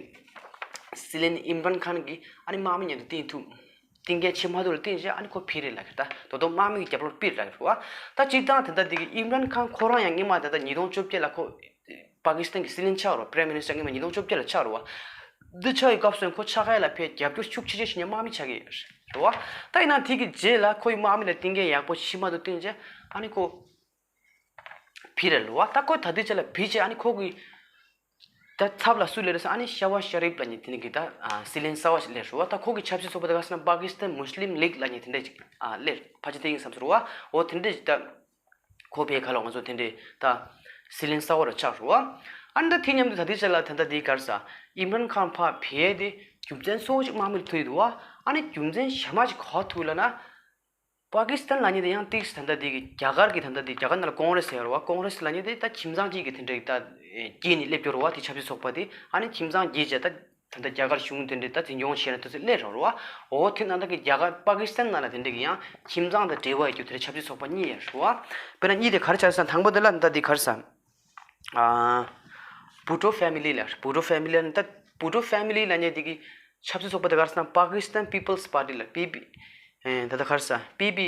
སྲིད་བློན་ཨིམ་རན་ཁཱན་གི་ཨ་ནི་དམག་མི་མཉམ་དུ་བསྟེན་ཐུབ་བསྟེན་མཁན་ཆེ་མ་ཐུབ་ལ་བསྟེན་བྱས་ཨ་ནི་ཁོ་ཕི་རེད་ལབ་གི་ད་དོ་དོ་དམག་མི་གི་རྒྱབ་ལོགས་ཕི་རེད་ལབ་གི་རེད་བ། ད་སྤྱིར་བཏང་དེ་ད་འདི་གི་ཨིམ་རན་ཁཱན་ཁོ་རང་ཡང་སྔོན་མ་ད་ལྟ་ཉིས་སྟོང་བཅོ་བརྒྱད་ལ་ཁོ། པ་ཀི་སི་ཐན་གྱི་སྲིད་བློན་ཆགས་རོགས། Prime Minister སྔོན་མ་ཉིས་སྟོང་བཅོ་བརྒྱད་ལ་ཆགས་རོགས། འདི་ཆགས་ཡི་སྐབས་སུ་ཁོ་ཆགས་ཁ་ཡ་ལ་ཕའི་རྒྱབ་སྐྱོར་ཤུགས་ཆེ་ཆེ་ཞིག་ཉན་དམག་མི་ཆགས་ཀྱི་རེད་བ། ད་ཡིན་ན་དེ་གི་རྗེས་ལ་ཁོ་ཡི་དམག་མི་ལ་བསྟེན་མཁན་ཡག་པོ་ཤི་མ་ཐུབ་བསྟེན་རྗེས་ཨ་ནི་ཁོ་ཕི་རེད་ལོ་བ། ད་ཁོ་ད་དུས་ཆ་ལ་ཕི་རྗེས་ཨ་ནི་ཁོ་གི་ད་ཚབ་ལ་སུ་སླེབས་རེད་ཟེར་ཨ་ནི་ཤ་བ་ཤ་རིབ་ལབ་མཁན་དེ་ནི་གི་ད་སྲིད་བློན་གསར་བ་ཞིག་སླེབས་རེད་བ། ད་ཁོ་གི་ཆབ་སྲིད་ཚོགས་པ་དེ་ག་ཟེར་ན་Pakistan Muslim League ལབ་མཁན་དེ་འདྲ་ཅིག་སླེབས་ཕལ་ཆེར་དེ་ཡིན་བསམ་ཟེར་བ། འོ་དེ་འདྲ་ཅིག་ད། ཁོ་པའི་ཁ་ལོ་ང་ཚོ་དེ་འདྲའི་ད་སྲིད་བློན་གསར་བ་རུ་ཆགས་རུ་བ། ཨ་ནི་ད་དེ་མཉམ་དུ་ད་ལྟའི་ཆ་ལ་ད་ལྟ་དེའི་གར་ས་ཨིམ་རན་ཁཱན་ཕ་བལ་དེ་རྒྱུ་མཚན་གཙོ་བོ་གཅིག་དམག་མི་ལ་ཐུག་ཡོད་འདུག་བ། ཨ་ནི་རྒྱུ་མཚན་གཞན་མ་གཅིག་ག་ཐུག་ལ་ན། པ་ཀི་སི་ཐན་ལབ་མཁན་དེ་ཡང་ཏིག་ཙམ་ད་ལྟ་དེ་གི་རྒྱ་གར་གྱི་ད་ལྟ་དེ་རྒྱ་གར་ནང་ལ་ཀོང་རེ་སི་ཟེར་བ། ཀོང་རེ་སི་ལབ་མཁན་དེ་ད་ཁྱིམ་ཚང་གཅིག་གི་དེ་འདྲ་གི་ད་རྒྱས་ནས་སླེབས་ཡོད་རེད་བ། དེ་ཆབ་སྲིད་ཚོགས་པ་དེ་ཨ་ནི་ཁྱིམ་ཚང་རྒྱས་བྱས་ད་ད་ལྟ་རྒྱ་གར་གཞུང་དེ་འདྲ་ད་འཛིན་སྐྱོང་བྱས་ནས་དུས་ཚོད་སླེབས་ཡོད་རེད་བ། འོ་དེ་ནང་ད་གི་རྒྱ་གར་པ་ཀི་སི་ཐན་ནང་ལ་དེ་འདྲ་གི་ཡང་ཁྱིམ་ཚང་དང་འབྲེལ་བ་ཡོད་རྒྱུ་དེ་འདྲ་ཆབ་སྲིད་ཚོགས་པ་གཉིས་ཡོད་རེད་བ། དཔེར་ན་གཉིས་དེ་ག་རེ་ཆགས་ཟེར་ན། དང་པོ་དེ་ལ་ད་དེ་ག་རེ་ཟེར། ཨ། བྷུ་ཊོ་ཕེ་མི་ལི་ལ། བྷུ་ཊོ་ཕེ་མི་ལི་ལ་ད་བྷུ་ཊོ་ཕེ་མི་ལི་ལབ་མཁན་དེ་གི་ཆབ་སྲིད་ཚོགས་པ་དེ་ག་རེ་ཟེར་ན། Pakistan People's Party ལ། པི་པི། ཨེ། ད་ལྟ་ག་རེ་ཟེར། པི་པི།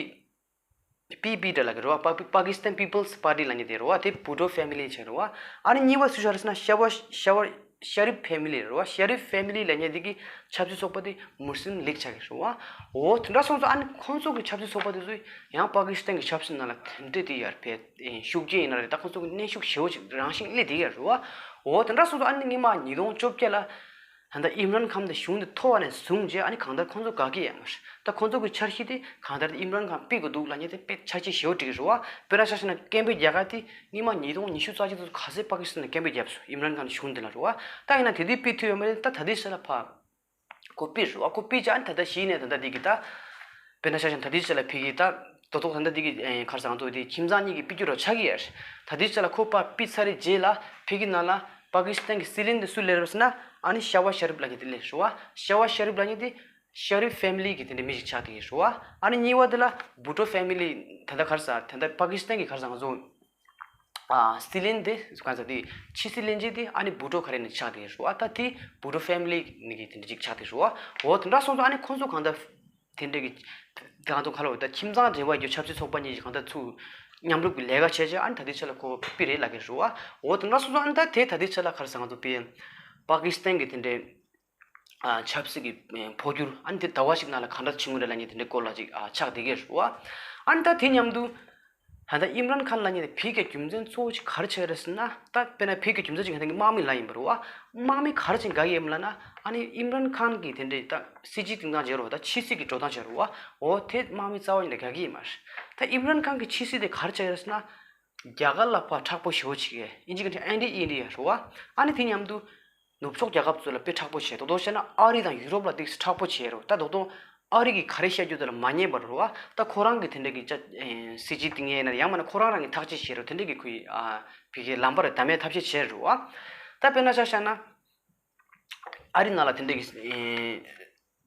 པི་པི་འདྲ་ལབ་ཀྱི་རེད་བ། པ་པ་ཀི་སི་ཐན་པི་པལ་སི་པར་ཊི་ལབ་མཁན་དེ་རེད་བ། དེ་བྷུ་ཊོ་ཕེ་མི་ལི་བྱས་རེད་བ། ཨ་ནི་གཉིས་པ་སུ་ཆགས་རེད་ཟེར་ན། ཤ་བ་ཤ་བ་ཤ་རིབ་ཕེ་མི་ལི་རེད་བ། ཤ་རིབ་ཕེ་མི་ལི་ལབ་མཁན་དེ་གི་ཆབ་སྲིད་ཚོགས་པ་དེ་མུ་སི་ལིམ་ལིག་ཆགས་ཀྱི་རེད་བ། འོ་དེ་འདྲ་སོང་ཙང་ཨ་ནི་ཁོང་ཚོ་གི་ཆབ་སྲིད་ཚོགས་པ་དེ་ཚོ་ཡང་པ་ཀི་སི་ཐན་གི་ཆབ་སྲིད་ནང་ལ་དེ་འདྲ་དེ་ཡར་ཕེ་ཤུགས་རྐྱེན་ཡིན་ན་རེད། ད་ཁོང་ཚོ་གི་གནོན་ཤུགས་ཞེ་པོ་ཅིག་རང་བཞིན་སླེབས་བསྡད་ཡོད་རེད་བ། འོ་དེ་འདྲ་སོང་ཙང་ཨ་ནི་སྔོན་མ་ཉིས་སྟོང་བཅོ་བརྒྱད་ལ། ད་ལྟ་ཨིམ་རན་ཁཱན་དེ་གཞུང་དེ་ཐོབ་པ་ནས་བཟུང་རྗེས་ཨ་ནི་གང་ལྟར་ཁོང་ཚོ་དགའ་གི་ཡོད་མ་རེད། ད་ཁོང་ཚོ་གི་འཆར་གཞི་དེ་གང་ལྟར་ཨིམ་རན་ཁཱན་ཕུད་དགོས་འདུག་ལབ་མཁན་དེ་དཔེ་འཆར་གཞི་ཞེ་པོ་འགྲིག་གི་རེད་བ། དཔེར་ན་ཆ་བཞག་ན་སྐད་འབོད་རྒྱག་ག་དེ་སྔོན་མ་ཉིས་སྟོང་ཉི་ཤུ་རྩ་གཅིག་ཙམ་ག་ཚོད་པ་ཀི་སི་ཐན་ལ་སྐད་འབོད་བརྒྱབ་སོང་། ཨིམ་རན་ཁཱན་གཞུང་དེ་ལ་རེད་བ། ད་ཡིན་ན་དེ་དུས་ཕུད་ཐུབ་ཡོད་མ་རེད། ད་ད་ལྟའི་ཆ་ལ་ཕར་ཁོ་ཕུད་རེད་བ། ཁོ་ཕུད་རྗེས་ཨ་ནི་ད་ལྟ་གཞི་ནས་ད་ལྟ་དེ་གི་ད། དཔེར་ན་ཆ་བཞག་ན་ད་ལྟའི་ཆ་ལ་ཕུད་གི་ད། ད་དུང་ད་ལྟ་དེ་གི་ཨེ་ག་རེ་ཟེར། ང་ཚོ་དེ་ཁྱིམ་ཚང་གཉིས་ཀྱི་དཔེ་སྐྱོ་རུ་ཆགས་ཀྱི་ཡོད་རེད། ད་ལྟའི་ཆ་ལ་ཁོ་ཕར་ཕུད་ཚར་རྗེས་ལ་ཕུད་གི་ནང་ལ་པ་ཀི་སི་ཐན་གི་སྲིད་བློན་དེ་སུ་སླེབས་རེད་ཟེར་ན། ཨ་ནི་ཤ་བ་ཤ་རིབ་ལབ་མཁན་དེ་སླེབས་རེད་བ། ཤ་བ་ཤ་རིབ་ལབ་མཁན་དེ་ཤ་རིབ་ཕེ་མི་ལི་གི་དེ་འདྲའི་མི་ཞིག་ཆགས་བསྡད་ཡོད་རེད་བ། ཨ་ནི་གཉིས་པ་དེ་ལ་བྷུ་ཊོ་ཕེ་མི་ལི། ད་ལྟ་ག་རེ་ཟེར། ད་ལྟ་པ་ཀི་སི་ཐན་གི་ག་རེ་ཟེར། ང་ཚོ་ཨ་སྲིད་བློན་དེ་གང་ཟེར། དེ་ཕྱི་སྲིད་བློན་ཆེན་དེ་ཨ་ནི་བྷུ་ཊོ་ག་རེ་ནས་ཆགས་བསྡད་ཡོད་རེད་བ། ད་དེ་བྷུ་ཊོ་ཕེ་མི་ལི་ནས་གི་དེ་འདྲ་ཅིག་ཆགས་བསྡད་ཡོད་རེད་བ། འོ་དེ་འདྲ་སོང་ཙང་ཨ་ནི་ཁོང་ཚོ་གང་ལྟར་དེ་འདྲ་གི་ད་ང་ཚོ་ག་ལབ་དགོས། ད་ཁྱིམ་ཚང་འབྲེལ་བ་ཡོད་ཆབ་སྲིད་ཚོགས་པ་གཉིས་ཀྱིས་གང་ལྟར་ཚུར་མཉམ་རུབ་ཀྱི་ལས་ཀ་བྱས་རྗེས་ཨ་ནི་ད་ལྟའི་ཆ་ལ་ཁོ་ཕུད་རེད་ལབ་ཀྱི་རེད་བ། འོ་དེ་འདྲ་སོང་ཙང་ཨ་ནི་ད་དེ་ད་ལྟའི་ཆ་ལ་ག་རེ་ཟེར། ང་ཚོ་པེ་པ་ཀི་སི་ཐན་གི་དེ་འདྲའི་ཨ་ཆབ་སྲིད་ཀྱི་ཨེ་འཕོ་འགྱུར་ཨ་ནི་དེ་ཟླ་བ་ཞིག་ནང་ལ་གང་འདྲ་བྱུང་གི་རེད་ལབ་མཁན་དེ་འདྲའི་སྐོར་ལ་ཅིག་ཨ་ཆགས་བསྡད་ཀྱི་རེད་བ། ཨ་ནི་ད་དེ་མཉམ་དུ་ད་ལྟ་ཨིམ་རན་ཁཱན་ལབ་མཁན་དེ་ཕུད་ཀྱི་རྒྱུ་མཚན་གཙོ་བོ་ཅིག་ག་རེ་ཆགས་རེད་ཟེར་ན། ད་དཔེར་ན་ཕུད་ཀྱི་རྒྱུ་མཚན་ཅིག་ད་དམག་མི་ལབ་ཡིན་པ་རེད་བ། དམག་མི་ག་རེ་བྱས་ནས་དགའ་གི་ཡོད་ལབ་ན། ཨ་ནི་ཨིམ་རན་ཁཱན་གྱི་དེ་འདྲའི་ད་སྲིད་ཇུས་སྟེང་ཐང་བྱས་རེད་བ། ད་ཕྱི་སྲིད་ཀྱི་འགྲོ་སྟངས་བྱས་རེད་བ། འོ་དེ་དམག་མི་རྩ་བ་ཉིད་ནས་དགའ་གི་ཡོད་མ་རེད། ད་ཨིམ་རན་ཁཱན་གྱི་ཕྱི་སྲིད་དེ་ག་རེ་ཆགས་ཡོད་ཟེར་ན། རྒྱ་གར་ལ་ཕར་མཁྲེགས་པོ་ཞེ་པོ་ཅིག་ཡོད། ཨིན་ཇི་གི་ཨན་ཊི་ཨིན་ཌི་ཡ་རེད་བ། ཨ་ནི་དེ་མཉམ་དུ་ནུབ་ཕྱོགས་རྒྱལ་ཁབ་ཚོ་ལ་དཔེ་མཁྲེགས་པོ་བྱས། ད་དུང་བཤད་ན་ཨ་རི་དང་ཡུ་རོབ་ལ་ཏོག་ཙམ་མཁྲེགས་པོ་བྱས་རེད་བ། ད་དུང་ཨ་རི་གིས་ག་རེ་བཤད་རྒྱུ་དེ་ལ་མ་ཉན་པ་རེད་བ། ད་ཁོ་རང་གི་དེ་འདྲ་གི་ཅ་ཨེ་སྲིད་ཇུས་སྟེང་ཡིན་ན་ཡང་མིན་ན་ཁོ་རང་རང་གི་ཐག་གཅོད་བྱས་རེད་བ། དེ་འདྲ་གི་ཁོའི་ཨ་ཕ་གིའི་ལམ་བར་བདམས་པའི་ཐབས་ཤེས་བྱས་རེད་བ། ད་དཔེར་ན་ཆ་བཞག་ན། ཨ་རི་ནང་ལ་དེ་འདྲ་གི་ཨེ་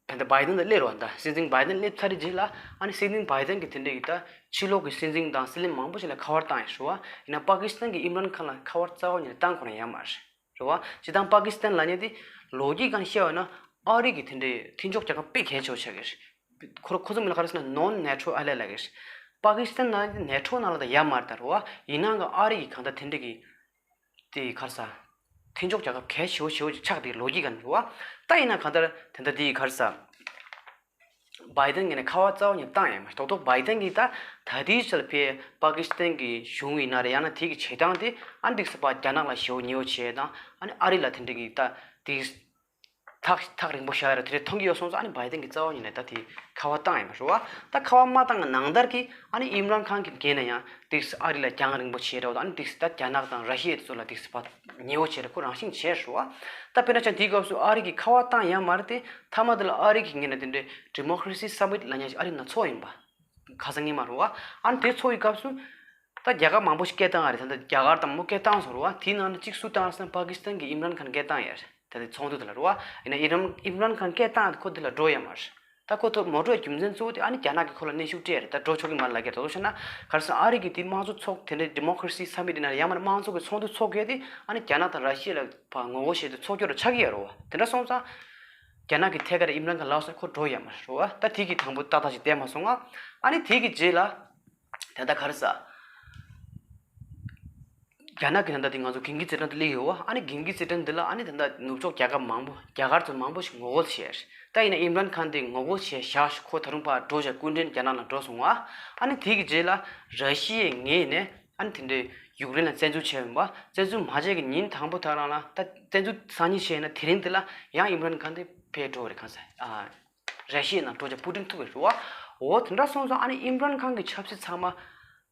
ད་ལྟ་བྷའི་ཏན་དང་སླེབས་རེད་བ། ད་སྲིད་འཛིན་བྷའི་ཏན་སླེབས་ཚར་རྗེས་ལ་ཨ་ནི་སྲིད་འཛིན་བྷའི་ཏན་གྱིས་དེ་འདྲ་གི་ད་ཕྱི་ལོགས་ཀྱི་སྲིད་འཛིན་དང་སྲིད་བློན་མང་པོ་ཞིག་ལ་ཁ་པར་བཏང་ཡོད་རེད་བ། ཡིན་ན་པ་ཀི་སི་ཐན་གྱི་ཨིམ་རན་ཁཱན་ལ་ཁ་པར་རྩ་བ་ཉིད་ནས་བཏང་ཁོ་རང་ཡོད་མ་རེད། རེད་བ། སྤྱིར་བཏང་པ་ཀི་སི་ཐན་ལབ་མཁན་དེ་ལོ་རྒྱུས་སྒང་བཤད་པ་ན་ཨ་རི་གི་དེ་འདྲའི་མཐུན་ཕྱོགས་རྒྱལ་ཁབ་དཔེ་གལ་ཆེ་བོ་ཆགས་ཀྱི་རེད། ཁོ་རང་ཁོ་ཚོ་མིང་ལ་ག་རེ་ཟེར་ན་ནོན་ནེ་ཊོ་ཨེ་ལའེ་ལབ་ཀྱི་རེད། པ་ཀི་སི་ཐན་ནང་ནེ་ཊོ་ནང་ལ་ད་ཡོད་མ་རེད་ད། རེད་བ། ཡིན་ནའང་ཨ་རི་གི་གང་ལྟར་དེ་འདྲ་གི་དེ་ག་རེ་ཟེར། མཐུན་ཕྱོགས་རྒྱལ་ཁབ་གལ་ཆེ་བོ་ཆེ་བོ་ཅིག་ཆགས་བསྡད་ལོ་རྒྱུས་སྒང་རེད་བ། ད་ཡིན་ན་གང་ལྟར་དེ་འདྲ་དེ་ག་རེ་ཟེར། བྷའི་ཏན་གྱིས་ནི་ཁ་པར་རྩ་བ་ཉིད་བཏང་ཡོད་མ་རེད། རྡོག་རྡོག་བྷའི་ཏན་གྱིས་ད་ད་ལྟའི་ཆར་ཕར་པ་ཀི་སི་ཐན་གྱི་གཞུང་ཡིན་ན་རེད། ཡང་ན་དེ་གི་བྱེད་སྟངས་དེ་ཨ་འགྲིག་སོང་བ། རྒྱ་ནག་ལ་ཞེ་པོ་ཉེ་བོ་བྱས་དང་ཨ་ནི་ཨ་རི་ལ་དེ་འདྲ་གི་ད་དེ་ཐག་ཐག་རིང་པོ་བཞག་ཡ་རེད། དེ་འདྲ་མཐོང་གི་ཡོད་སོང་ཙང་ཨ་ནི་བྷའི་ཏན་གྱིས་རྩ་བ་ཉིད་ནས་ད་དེ་ཁ་པར་བཏང་ཡོད་མ་རེད་བ། ད་ཁ་པར་མ་བཏང་གི་ནང་ལྟར་གྱི་ཨ་ནི་ཨིམ་རན་ཁཱན་གྱི་འགན་ན་ཡང་ཏིག་ཙམ་ཨ་རི་ལ་རྒྱང་རིང་པོ་བྱས་རེད་བ། ཨ་ནི་ཏིག་ཙམ་ད་རྒྱ་ནག་དང་ར་ཤི་ཡ་དེ་ཚོ་ལ་ཏིག་ཙམ་ཕར་ཉེ་བོ་བྱས་རེད། ཁོ་རང་བཞིན་བྱས་རེད་བ། ད་དཔེར་ན་ཆ་དེའི་སྐབས་སུ་ཨ་རི་གིས་ཁ་པར་བཏང་ཡོད་མ་རེད་དེ། མཐའ་མ་དེ་ལ་ཨ་རི་གི་ངོས་ནས་དེ་འདྲའི་ཌི་མོ་ཀ་རེ་སི་སམ་མིཊ་ལབ་མཁན་ཞིག་ཨ་རི་ནང་ཚོགས་ཡིན་པ། ཁ་སང་ཉིན་མ་རེད་བ། ཨ་ནི་དེ་ཚོགས་ཡི་སྐབས་སུ་ད་རྒྱ་གར་མང་པོ་ཞིག་སྐད་བཏང་ཡོད་རེད། ད་ལྟ་རྒྱ་གར་དང་མོ་སྐད་བཏང་སོང་རེད་བ། དེའི་ནང་ནས་གཅིག་སུ་བཏང་ཟེར་ན་པ་ཀི་སི་ཐན་གྱི་ཨིམ་རན་ཁཱན་སྐད་བཏང་ཡོད་རེད། ད་ལྟའི་ཚོགས་འདུ་དེ་ལ་རེད་བ། ཡིན་ན་ཨིམ་རན་ཨིམ་རན་ཁཱན་སྐད་བཏང་ཡོད་དེ་ཁོ་དེ་ལ་འགྲོ་ཡོད་མ་རེད། ད་ཁོ་ཚོ་མ་འགྲོ་བའི་རྒྱུ་མཚན་གཙོ་བོ་དེ་ཨ་ནི་རྒྱ་ནག་གིས་ཁོ་ལ་གནོན་ཤུགས་སྤྲད་རེད། ད་འགྲོ་ཆོག་གི་མ་རེད་ལབ་ཀྱི་རེད། དོ་ཤེ་ན་ག་རེ་ཟེར་ན་ཨ་རི་གི་དེ་དམངས་གཙོ་ཚོགས་དེ་འདྲའི་ཌི་མོ་ཀ་རེ་སི་སམ་མིཊ་ཡིན་ན་ཡང་མིན་ན་དམངས་གཙོ་གི་ཚོགས་འདུ་ཚོགས་ཡོད་དེ་ཨ་ནི་རྒྱ་ནག་དང་ར་ཤི་ཡ་ལ་ཕར་ངོ་རྒོལ་བྱེད་དུ་ཚོགས་རྒྱུ་རུ་ཆགས་ཀྱི་ཡོད་རེད་བ། དེ་འདྲ་སོང་ཙང་རྒྱ་ནག་གི་ཐད་ཀར་ཨིམ་རན་ཁཱན་ལབ་སོང་ཁོ་འགྲོ་ཡོད་མ་རེད་བ། ད་དེ་གི་དང་པོ་ཏག་ཏག་ཅིག་བསྡད་མ་སོང་ང་། ཨ་ནི་དེ་གི་རྗེས་ལ་ད་ལྟ་ག་རེ་ཟེར། རྒྱ་ནག་གི་ད་ལྟ་དེ་ང་ཚོ་གྷིང་གི་རྩེད་ཐང་དུ་སླེབས་ཡོད་བ། ཨ་ནི་གྷིང་གི་རྩེད་ཐང་འདི་ལ་ཨ་ནི་ད་ལྟ་ནུབ་ཕྱོགས་རྒྱལ་ཁབ་མང་པོ་རྒྱ་གར་ཚོ་མང་པོ་ཞིག་ངོ་རྒོལ་བྱས་རེད། ད་ཡིན་ན་ཨིམ་རན་ཁཱན་དེ་ངོ་རྒོལ་བྱས་བཞག་ཁོ་ད་རུང་ཕར་འགྲོ་བྱས་སྐུ་མགྲོན་རྒྱ་ནག་ནང་འགྲོ་སོང་བ། ཨ་ནི་དེ་གི་རྗེས་ལ་ར་ཤི་ཡའི་ངོས་ནས་ཨ་ནི་དེ་འདྲའི་ཡུཀ་རེན་ལ་བཙན་འཛུལ་བྱས་ཡོད་པ། བཙན་འཛུལ་མ་བྱས་ཀྱི་ཉིན་དང་པོ་དེ་རང་ལ་ད་བཙན་འཛུལ་སང་ཉིན་བྱས་ན་དེ་རིང་དེ་ལ་ཡང་ཨིམ་རན་ཁཱན་དེ་ཕར་འགྲོ་བ་རེད། གང་ཟེར། ཨ། ར་ཤི་ཡའི་ནང་འགྲོ་བྱས་པུ་ཏིན་ཐུག་པ་རེད་བ། འོ་དེ་འདྲ་སོང་ཙང་ཨ་ནི་ཨིམ་རན་ཁཱན་གྱི་ཆབ་སྲིད་ཚང་མ།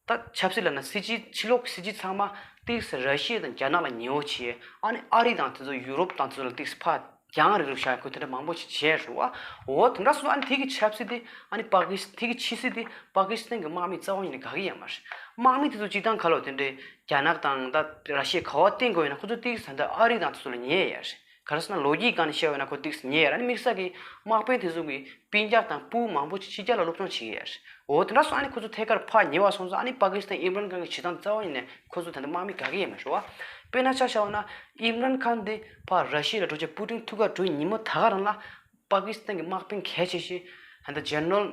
ད་ཆབ་སྲིད་ལབ་ན་སྲིད་ཇུས་ཕྱི་ལོགས་སྲིད་ཇུས་ཚང་མ་ཏིག་ཙམ་ར་ཤི་ཡ་དང་རྒྱ་ནག་ལ་ཉེ་བོ་བྱས། ཨ་ནི་ཨ་རི་དང་དེ་ཚོ་ཡུ་རོབ་དང་དེ་ཚོ་ལ་ཏིག་ཙམ་ཕར་ རྒྱང་རིང་རུ་བཞག་ཁོས་དེ་འདྲ་མང་པོ་ཞིག་བྱས་རེད་བ། འོ་དེ་འདྲ་སོང་ཙང་ཨ་ནི་དེ་གི་ཆབ་སྲིད་དེ་ཨ་ནི་པ་ཀི་སི་དེ་གི་ཕྱི་སྲིད་དེ་པ་ཀི་སི་ཐན་གི་དམག་མི་རྩ་བ་ཉིད་ནས་དགའ་གི་ཡོད་མ་རེད། དམག་མི་དེ་ཚོ་སྤྱིར་བཏང་ག་ལ་དེ་འདྲའི་རྒྱ་ནག་དང་ད་ར་ཤི་ཡ་ག་པར་བརྟེན་དགོས་ཡོད་ན་ཁོ་ཚོ་ཏིག་ཙམ་ད་ཨ་རི་དང་དེ་ཚོ་ལ་ཉེ་ཡོད་རེད། ག་རེ་ཟེར་ན་ལོ་རྒྱུས་སྒང་ནས་བཤད་པ་ཡིན་ན་ཁོ་ཏིག་ཙམ་ཉེ་ཡོད་རེད། ཨ་ནི་དམིགས་བསལ་གྱི་དམག་དཔོན་དེ་ཚོ་གི་སྤུན་ཀྱག་དང་སྤུ་གུ་མང་པོ་ཅིག་ཕྱི་རྒྱལ་ལ་སློབ་སྦྱོང་བྱེད་ཀྱི་ཡོད་རེད། འོ་དེ་འདྲ་སོང་ཨ་ནི་ཁོ་ཚོ་ཐད་ཀར་ཕར་ཉེ་བ་སོང་ཙང་ཨ་ནི་པ་ཀི་སི་ཐན་ཨིམ་རན་ཁཱན་གི་བྱེད་སྟངས་རྩ་བ་ཉིད་ནས་ཁོ་ཚོ་ད་ལྟ་དམག་མི་དགའ་གི་ཡོད་མ་རེད་བ། དཔེར་ན་ཆ་བཞག་པ་ན་ཨིམ་རན་ཁཱན་དེ་ཕར་ར་ཤི་ཡ་ལ་འགྲོ་བྱས་པུ་ཏིན་ཐུག་ག་འགྲོ་ཉིན་མོ་ད་ག་རང་ལ་པ་ཀི་སི་ཐན་གི་དམག་དཔོན་གལ་ཆེ་ཤོས་ཧན་ད་ཇེ་ནེ་རལ་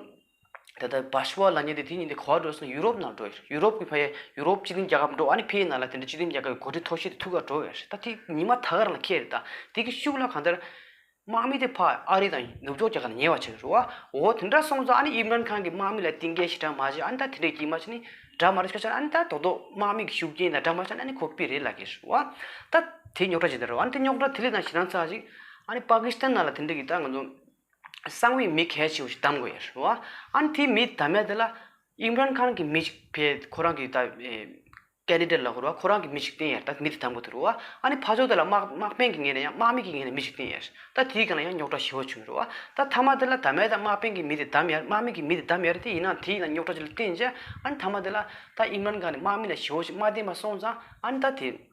ད་ལྟ་བྷ་ཤ་ཝ་ལབ་མཁན་དེ་དེ་ཉིན་དེ་ག་པར་འགྲོ་ཟེར་ན་ཡུ་རོབ་ནང་འགྲོ་ཡོད། ཡུ་རོབ་ཀྱི་ཕ་ཡ་ཡུ་རོབ་སྤྱི་མཐུན་རྒྱལ་ཁབ་འགྲོ་ཨ་ནི་ཕའི་ནང་ལ་དེ་འདྲ་སྤྱི་མཐུན་རྒྱལ་ཁབ་ཀྱི་འགོ་ཁྲིད་མཐོ་ཤོས་དེ་ཐུག་ག་འགྲོ་ཡོད་རེད། ད་དེ་ཉི་མ་ད་ག་རང་ལ་འཁེལ་རེད། ད་དེ་གི་ཤུགས་ལ་གང་ལྟར་དམག་མི་དེ་ཕར་ཨ་རི་དང་ནུབ་ཕྱོགས་རྒྱལ་ཁབ་ལ་ཉེ་བ་ཆགས་ཀྱི་རེད་བ། འོ་དེ་འདྲ་སོང་ཙང་ཨ་ནི་ཨིམ་རན་ཁཱན་གྱི་དམག་མི་ལ་གཏིང་སྐྱེལ་ཞེ་དྲག་མ་བྱས། ཨ་ནི་ད་དེ་འདྲའི་གྱིས་མ་བྱས་ནི་འདྲ་མ་རེད། སྐད་ཆ་ཨ་ནི་ད་རྡོག་རྡོག་དམག་མི་གི་ཤུགས་རྐྱེན་དང་འདྲ་མ་བྱས་ན་ཨ་ནི་ཁོ་ཕི་རེད་ལབ་ཀྱི་རེད་བ། ད་དེ་རྙོག་དྲ་ཅིག་འདི་རེད་བ། ཨ་ནི་དེ་རྙོག་དྲ་དེ་ལས་ད་ཞེ་དྲག་ཚ་ཅིག་ཨ་ནི་པ་ཀི་སི་ཐན་ནང་ལ་དེ་འདྲ་གི་ད་ང་ཚོ་གསང་བའི་མི་གལ་ཆེ་བོ་ཞིག་བདམས་དགོས་ཡོད་རེད་བ། ཨ་ནི་དེ་མི་བདམས་ཡ་དེ་ལ་ཨིམ་རན་ཁཱན་གྱི་མི་ཞིག་ཕེ་ཁོ་རང་གི་ད་ཨེ་ཀེན་ཌི་ཌེ་ཊི་ལབ་དགོས་རེད་བ། ཁོ་རང་གི་མི་ཞིག་བསྟན་ཡ་རེད། ད་མི་དེ་བདམས་དགོས་འདུག་རེད་བ། ཨ་ནི་ཕར་ཕྱོགས་དེ་ལ་དམག་དམག་དཔོན་གྱི་ངོས་ནས་ཡང་དམག་མི་གི་ངོས་ནས་མི་ཞིག་བསྟན་ཡ་རེད། ད་དེའི་སྒང་ལ་ཡང་རྙོག་དྲ་ཞེ་བོ་བྱུང་རེད་བ། ད་མཐའ་མ་དེ་ལ་ད་མེད་ད་དམག་དཔོན་གྱི་མི་དེ་བདམས་ཡ་དམག་མི་གི་མི་དེ་བདམས་ཡ་རེད། དེ་ཡིན་ན་དེ་ཡིན་ན་རྙོག་དྲ་ཅིག་ལ་བརྟེན་བྱས་ཨ་ནི་མཐའ་མ་དེ་ལ་ད་ཨིམ་རན་ཁཱན་ནས་དམག་མི་ལ་ཞེ་བོ་ཞིག་མ་བསྟན་པ་སོང་ཙང་ཨ་ནི་ད་དེ།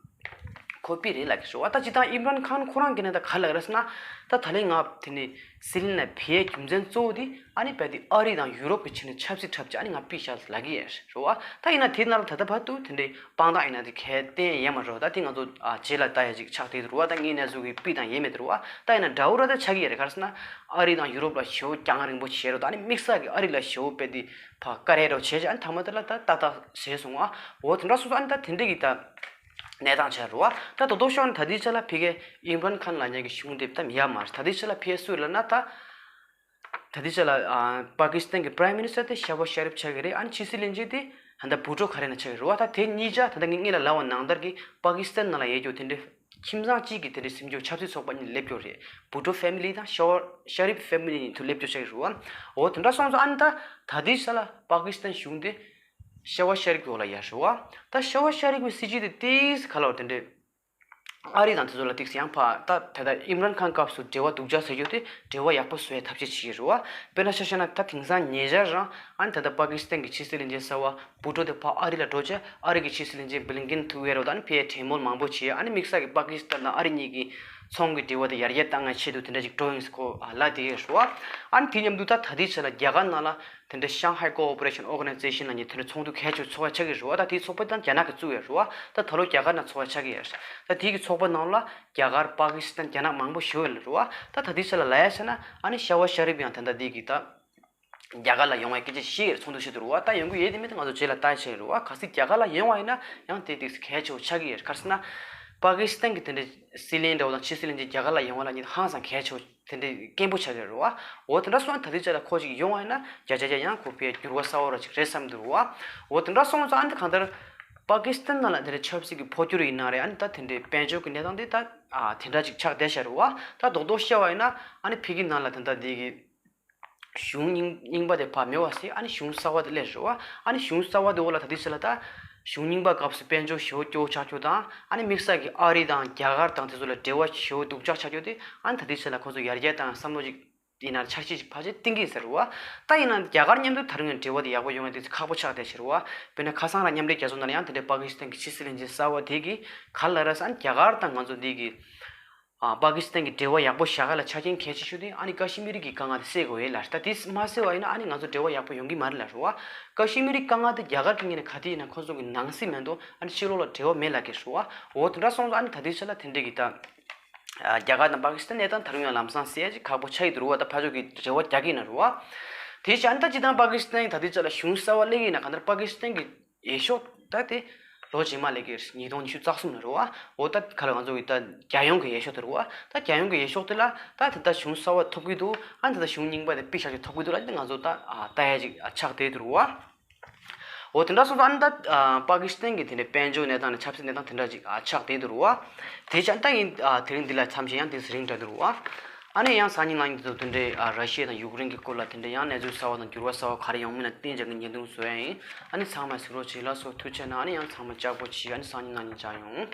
ཁོ་པི་རེད་ལབ་ཀྱི་རེད་བ། ད་སྤྱིར་བཏང་ཨིམ་རན་ཁཱན་ཁོ་རང་གི་ནང་ད་ག་ལབ་རེད་ཟེར་ན། ད་ད་ལན་ང་དེ་ནས་སི་ལིན་ལ་ཕེབས་རྒྱུ་མཚན་གཙོ་བོ་དེ་ཨ་ནི་རྦད་དེ་ཨ་རི་དང་ཡུ་རོབ་ཀྱི་ཆ་ནས་ཆབ་སྲིད་འཁྲབ་ཆ་ཨ་ནི་ང་པི་ཤ་ལབ་ཀྱི་ཡོད་རེད་བ། ད་ཡིན་ན་དེ་ནང་ལ་ད་ལྟ་བར་དུ་དེ་འདྲའི་དཔང་རྟགས་ཡིན་ན་དེ་གས་བསྟན་ཡོད་མ་རེད་བ། ད་དེ་ང་ཚོ་ཨ་རྗེས་ལ་ལྟ་ཡ་ཅིག་ཆགས་བསྡད་འདུག་རེད་བ། ད་ངའི་གནས་ཚུལ་གྱི་པི་དང་ཡེ་མེད་འདུག་རེད་བ། ད་ཡིན་ན་འདྲ་བོ་ར་ད་ཆགས་ཀྱི་ཡོད་རེད། ག་རེ་ཟེར་ན་ཨ་རི་དང་ཡུ་རོབ་ལ་ཞེ་བོ་རྒྱང་རིང་པོ་བྱས་རེད། ད་ཨ་ནི་དམིགས་བསལ་གྱི་ཨ་རི་ལ་ཞེ་བོ་རྦད་དེ་ཕར་དཀའ་རེ་འདྲ་བོ་བྱས་བྱས་ཨ་ནི་མཐའ་མ་དེ་ལ་ད་ཏག་ཏག་བཟོས་སོང་ཨ། འོ་དེ་འདྲ་སོང་ཙང་ཨ་ནི་ད་དེ་འདྲ་གི་ད། གནས་སྟངས་ཆགས་རེད་བ། ད་དོ་དོ་ཤོར་ན་ད་ལྟའི་ཆ་ལ་ཕ་གིའི་ཨིམ་རན་ཁཱན་ལབ་མཁན་གྱི་གཞུང་དེ་ད་ཡོད་མ་རེད། ད་ལྟའི་ཆ་ལ་ཕ་གི་སུ་ལབ་ན་ད། ད་ལྟའི་ཆ་ལ་ཨ་པ་ཀི་སི་ཐན་གྱི་པ་རེམ་མི་ནི་སི་ཊར་དེ་ཤ་བ་ཤ་རིབ་ཆགས་ཀྱི་རེད། ཨ་ནི་ཕྱི་སྲིད་བློན་ཆེན་དེ་ད་ལྟ་བུ་ཊོ་ག་རེ་ན་ཆགས་ཀྱི་རེད་བ། ད་དེ་གཉིས་ཆ་ད་ལྟ་ངས་ངས་ལ་ལབ་པ་ནང་ལྟར་གྱི་པ་ཀི་སི་ཐན་ནང་ལ་ཡོད་རྒྱུ་དེ་འདྲའི་ཁྱིམ་ཚང་གཅིག་གི་དེ་འདྲའི་སེམས་ཤུགས་ཆབ་སྲིད་ཚོགས་པ་གཉིས་སླེབས་རྒྱུ་རེད། བུ་ཊོ་ཕེ་མི་ལི་དང་ཤ་བ་ཤ་རིབ་ཕེ་མི་ལི་གཉིས་ཐུག་སླེབས་རྒྱུ་ཆགས་ཀྱི་རེད་བ། འོ་དེ་འདྲ་སོང་ཙང་ཨ་ནི་ད་ད་ལྟའི་ཆ་ལ་པ་ཀི་སི་ཐན་གཞུང་དེ། ཤ་བ་ཤ་རིག་གི་འོག་ལ་ཡོད་རེད་བ། ད་ཤ་བ་ཤ་རིག་པའི་སྲིད་ཇུས་དེ་ཏིག་ཙམ་ག་ལ་བ་དེ་འདྲས། ཨ་རི་དང་དེ་ཚོ་ལ་ཏིག་ཙམ་ཡང་ཕ་ད་ད་ལྟ་ཨིམ་རན་ཁཱན་སྐབས་སུ་འབྲེལ་བ་སྡུག་ཅག་ཟེར་རྒྱུ་དེ་འབྲེལ་བ་ཡག་པོ་བཟོ་ཡའི་ཐབས་ཤེས་བྱེད་ཀྱི་རེད་བ། དཔེར་ན་ཆ་བཞག་ན་ད་དེང་སང་ཉེ་ཆར་རང་ཨ་ནི་ད་ལྟ་པ་ཀི་སི་ཐན་གྱི་ཕྱི་སྲིད་བློན་ཆེན་གསར་བ་བུ་ཊོ་དེ་ཕ་ཨ་རི་ལ་འགྲོ་བྱས་ཨ་རི་གི་ཕྱི་སྲིད་བློན་ཆེན་བྷི་ལིན་ཀིན་ཐུག་ཡོད་རེད་བ། ད་ཨ་ནི་ཕ་གྲོས་མོལ་མང་པོ་བྱས། ཨ་ནི་དམིགས་བསལ་གྱི་པ་ཀི་སི་ཐན་དང་ཨ་རི་གཉིས་ཀྱི་ཚོང་གི་འབྲེལ་བ་དེ་ཡར་རྒྱས་གཏང་ཡའི་ཆེད་དུ་དེ་འདྲ་ཅིག་འགྲོ་ཡིན་ཟེར་ཁོ་ལབ་བསྡད་ཡོད་རེད་བ། ཨ་ནི་དེ་མཉམ་དུ་ད་ད་ལྟའི་ཆ་ལ་རྒྱ་གར་ནང་ལ། དེ་འདྲ་Shanghai Cooperation Organization ལབ་མཁན་དེ་འདྲ་ཚོགས་འདུ་གལ་ཆེ་བ་ཚོགས་ཡ་ཆགས་ཀྱི་རེད་བ། ད་དེའི་ཚོགས་པ་དང་རྒྱ་ནག་གིས་བཙུགས་ཡོད་རེད་བ། ད་ད་ལོ་རྒྱ་གར་ནང་ཚོགས་ཡ་ཆགས་ཀྱི་ཡོད་རེད། ད་དེའི་གི་ཚོགས་པ་ནང་ལ་རྒྱ་གར་པ་ཀི་སི་ཐན་རྒྱ་ནག་མང་པོ་ཞུགས་ཡོད་རེད་བ། ད་ད་ལྟའི་ཆ་ལ་ལབ་ཡ་བྱས་ན་ཨ་ནི་ཤ་བ་ཤ་རིབ་ཡང་ད་ལྟ་དེ་གི་ད་རྒྱ་གར་ལ་ཡོང་བའི་སྐད་ཆ་བཤད་ཀྱི་རེད། ཚོགས་འདུ་བཤད་འདུག་རེད་བ། ད་ཡོང་གི་ཡོད་དེ་མེད་དེ་ང་ཚོ་རྗེས་ལ་ལྟ་ཡ་ཆགས་ཀྱི་རེད་བ། གལ་སྲིད་རྒྱ་གར་ལ་ཡོང་བ་ཡིན་ན་ཡང་དེ་ཏིག་ཙམ་གལ་ཆེ་བོ་ཆགས་ཀྱི་ཡོད་རེད། ག་རེ་ཟེར་ན་པ་ཀི་སི་ཐན་གི་དེ་འདྲ་སྲིད་བློན་འདྲ་བོ་དང་ཕྱི་སྲིད་བློན་ཆེན་རྒྱ་གར་ལ་ཡོང་བ་ལབ་མཁན་དེ་ཧང་སང་གལ་ཆེ་བོ། དེ་འདྲའི་སྐད་འབོད་ཆགས་ཀྱི་རེད་བ། འོ་དེ་འདྲ་སོང་ཙང་ད་ལྟའི་ཆ་ལ་ཁོ་ཅིག་ཡོང་བ་ཡིན་ན་བརྒྱ་ཆ་བརྒྱ་ཡང་ཁོ་ཕའི་འགྱུར་བ་གསར་བ་ར་ཅིག་རེད་བསམ་འདུག་བ། འོ་དེ་འདྲ་སོང་ཙང་ཨ་ནི་གང་ལྟར་པ་ཀི་སི་ཐན་ནང་ལ་དེ་འདྲའི་ཆབ་སྲིད་ཀྱི་འཕོ་འགྱུར་ཡིན་ན་རེད། ཨ་ནི་ད་དེ་འདྲའི་དཔལ་འབྱོར་གྱི་གནས་སྟངས་དེ་ད་ཨ་དེ་འདྲ་ཅིག་ཆགས་བསྡད་ཤག་རེད་བ། ད་རྡོག་རྡོག་བཤད་པ་ཡིན་ན་ཨ་ནི་ཕ་གི་ནང་ལ་ད་ལྟ་འདི་གི་གཞུང་རྙིང་རྙིང་པ་དེ་ཕར་མེད་པ་བཟོས། ཨ་ནི་གཞུང་གསར་བ་དེ་སླེབས་རེད་བ། ཨ་ནི་གཞུང་གསར་བ་དེ་འོག་ལ་ད་ལྟའི་ཆ་ལ་ད་གཞུང་རྙིང་པ་སྐབས་སུ་དཔལ་འབྱོར་ཞེ་པོ་སྐྱོ་བོ་ཆགས་རྒྱུ་དང་། ཨ་ནི་དམིགས་བསལ་གྱི་ཨ་རི་དང་རྒྱ་གར་དང་དེ་ཚོ་ལ་འབྲེལ་བ་ཞེ་པོ་སྡུག་ཅག་ཆགས་རྒྱུ་དེ་ཨ་ནི་ད་ལྟའི་ཆ་ལ་ཁོ་ཚོ་ཡར་རྒྱས་བཏང་བསམ་བློ་ཅིག་ཡིན་ན་འཆར་གཞི་ཅིག་ཕལ་ཆེར་བཏིང་གི་ཟེར་བ། ད་ཡིན་ན་རྒྱ་གར་མཉམ་དུ་ད་རུང་ཡང་འབྲེལ་བ་དེ་ཡག་པོ་ཡོང་ཡ་དེ་ཁག་པོ་ཆགས་བསྡད་ཤག་རེད་བ། དཔེར་ན་ཁ་སང་རང་མཉམ་འབྲེལ་རྒྱལ་ཚོགས་ནང་ལ་ཡང་དེ་འདྲའི་པ་ཀི་སི་ཐན་གྱི་ཕྱི་སྲིད་བློན་ཆེན་གསར་བ་དེ་གིས་ག་ལབ་རེད་ཟེར་ན། རྒྱ་གར་དང་ང་ཚོ་འདི་གི་ཨ་པ་ཀི་སི་ཐན་གྱི་འབྲེལ་བ་ཡག་པོ་བཞག་ག་ལ་ཆ་རྐྱེན་གལ་ཆེ་ཤོས་དེ་ཨ་ནི་ཀ་ཤི་མིར་གྱི་དཀའ་ངལ་དེ་སེལ་དགོས་ཡོད་ལ། ད་དེ་མ་སེལ་བ་ཡིན་ན་ཨ་ནི་ང་ཚོ་འབྲེལ་བ་ཡག་པོ་ཡོང་གི་མ་རེད་ལ་རེད་བ། ཀ་ཤི་མིར་གྱི་དཀའ་ངལ་དེ་རྒྱ་གར་གྱི་ངོས་ནས་ག་དུས་ཡིན་ན་ཁོ་ཚོ་གི་ནང་སྲིད་མ་གཏོགས་ཨ་ནི་ཕྱི་ལོགས་ལ་འབྲེལ་བ་མེད་ལབ་ཀྱི་རེད་བ། འོ་དེ་འདྲ་སོང་ཙང་ཨ་ནི་ད་ལྟའི་ཆ་ལ་དེ་འདྲས་ཀྱི་ད་རྒྱ་གར་དང་པ་ཀི་སི་ཐན་གནས་སྟངས་ད་རུང་ཡང་ལམ་སང་སེལ་ཡ་ཅིག་ཁག་པོ་ཆགས་ཀྱི་འདུག་རེད་བ། ད་ཕར་ཕྱོགས་ཀྱི་འབྲེལ་བ་རྒྱག་གི་ཡིན་ན་རེད་བ། དེ་བཞིན་ཨ་ནི་ད་སྤྱིར་བཏང་པ་ཀི་སི་ཐན་ད་ལྟའི་ཆ་ལ་གཞུང་གསར་བ་སླེབས་ཀྱི་ཡིན་ན་གང་ལྟར་པ་ཀི་སི་ཐན་གྱི་འོས་ཤོག་ད་དེ་ལོ་རྗེས་མ་སླེབས་ཀྱི་རེད། ཉིས་སྟོང་ཉི་ཤུ་རྩ་གསུམ་ལ་རེད་བ། འོ་ད་ག་ལ་ང་ཚོ་གི་ད་རྒྱལ་ཡོངས་ཀྱི་འོས་ཤོག་དེ་རེད་བ། ད་རྒྱལ་ཡོངས་ཀྱི་འོས་ཤོག་དེ་ལ་ད་དེ་ད་གཞུང་གསར་བ་ཐོབ་ཀྱི་འདུག་ཨ་ནི་ད་གཞུང་རྙིང་པ་དེ་ཕུད་བཞག་ཅིག་ཐོབ་ཀྱི་འདུག་ལབ་ནས་ང་ཚོ་ད་ལྟ་ཡ་ཅིག་ཆགས་བསྡད་འདུག་རེད་བ། འོ་དེ་འདྲ་སོང་ཙང་ཨ་ནི་ད་པ་ཀི་སི་ཐན་གྱི་དེ་འདྲའི་དཔལ་འབྱོར་གནས་སྟངས་ནས་ཆབ་སྲིད་གནས་སྟངས་དེ་འདྲ་ཅིག་ཆགས་བསྡད་འདུག་རེད་བ། དེ་བཞིན་ད་ཡིན་དེ་རིང་འདི་ལ་མཚམས་བཞག་ཡང་དེ་རིང་འདྲ་འདུག་རེད་བ། ཨ་ནི་ཡང་སང་ཉིན་གནངས་ཉིན་དུ་དེ་འདྲའི་ཨ་ར་ཤི་ཡ་དང་ཡུཀ་རེན་གྱི་སྐོར་ལ་དེ་འདྲའི་ཡང་གནས་ཚུལ་གསར་བ་དང་འགྱུར་བ་གསར་བ་ག་རེ་ཡོང་མིན་ལ་བརྟེན་བྱས་ཀྱི་བརྙན་ཐུང་བཟོ་ཡ་ཡིན། ཨ་ནི་ཚང་མས་གཟིགས་རོགས་བྱེད། ལགས་སོ། ཐུགས་རྗེ་གནང་། ཨ་ནི་ཡང་ཚང་མ་ལྕགས་པོ་བྱེད། ཨ་ནི་སང་ཉིན་གནངས་ཉིན་མཇལ་ཡོང་།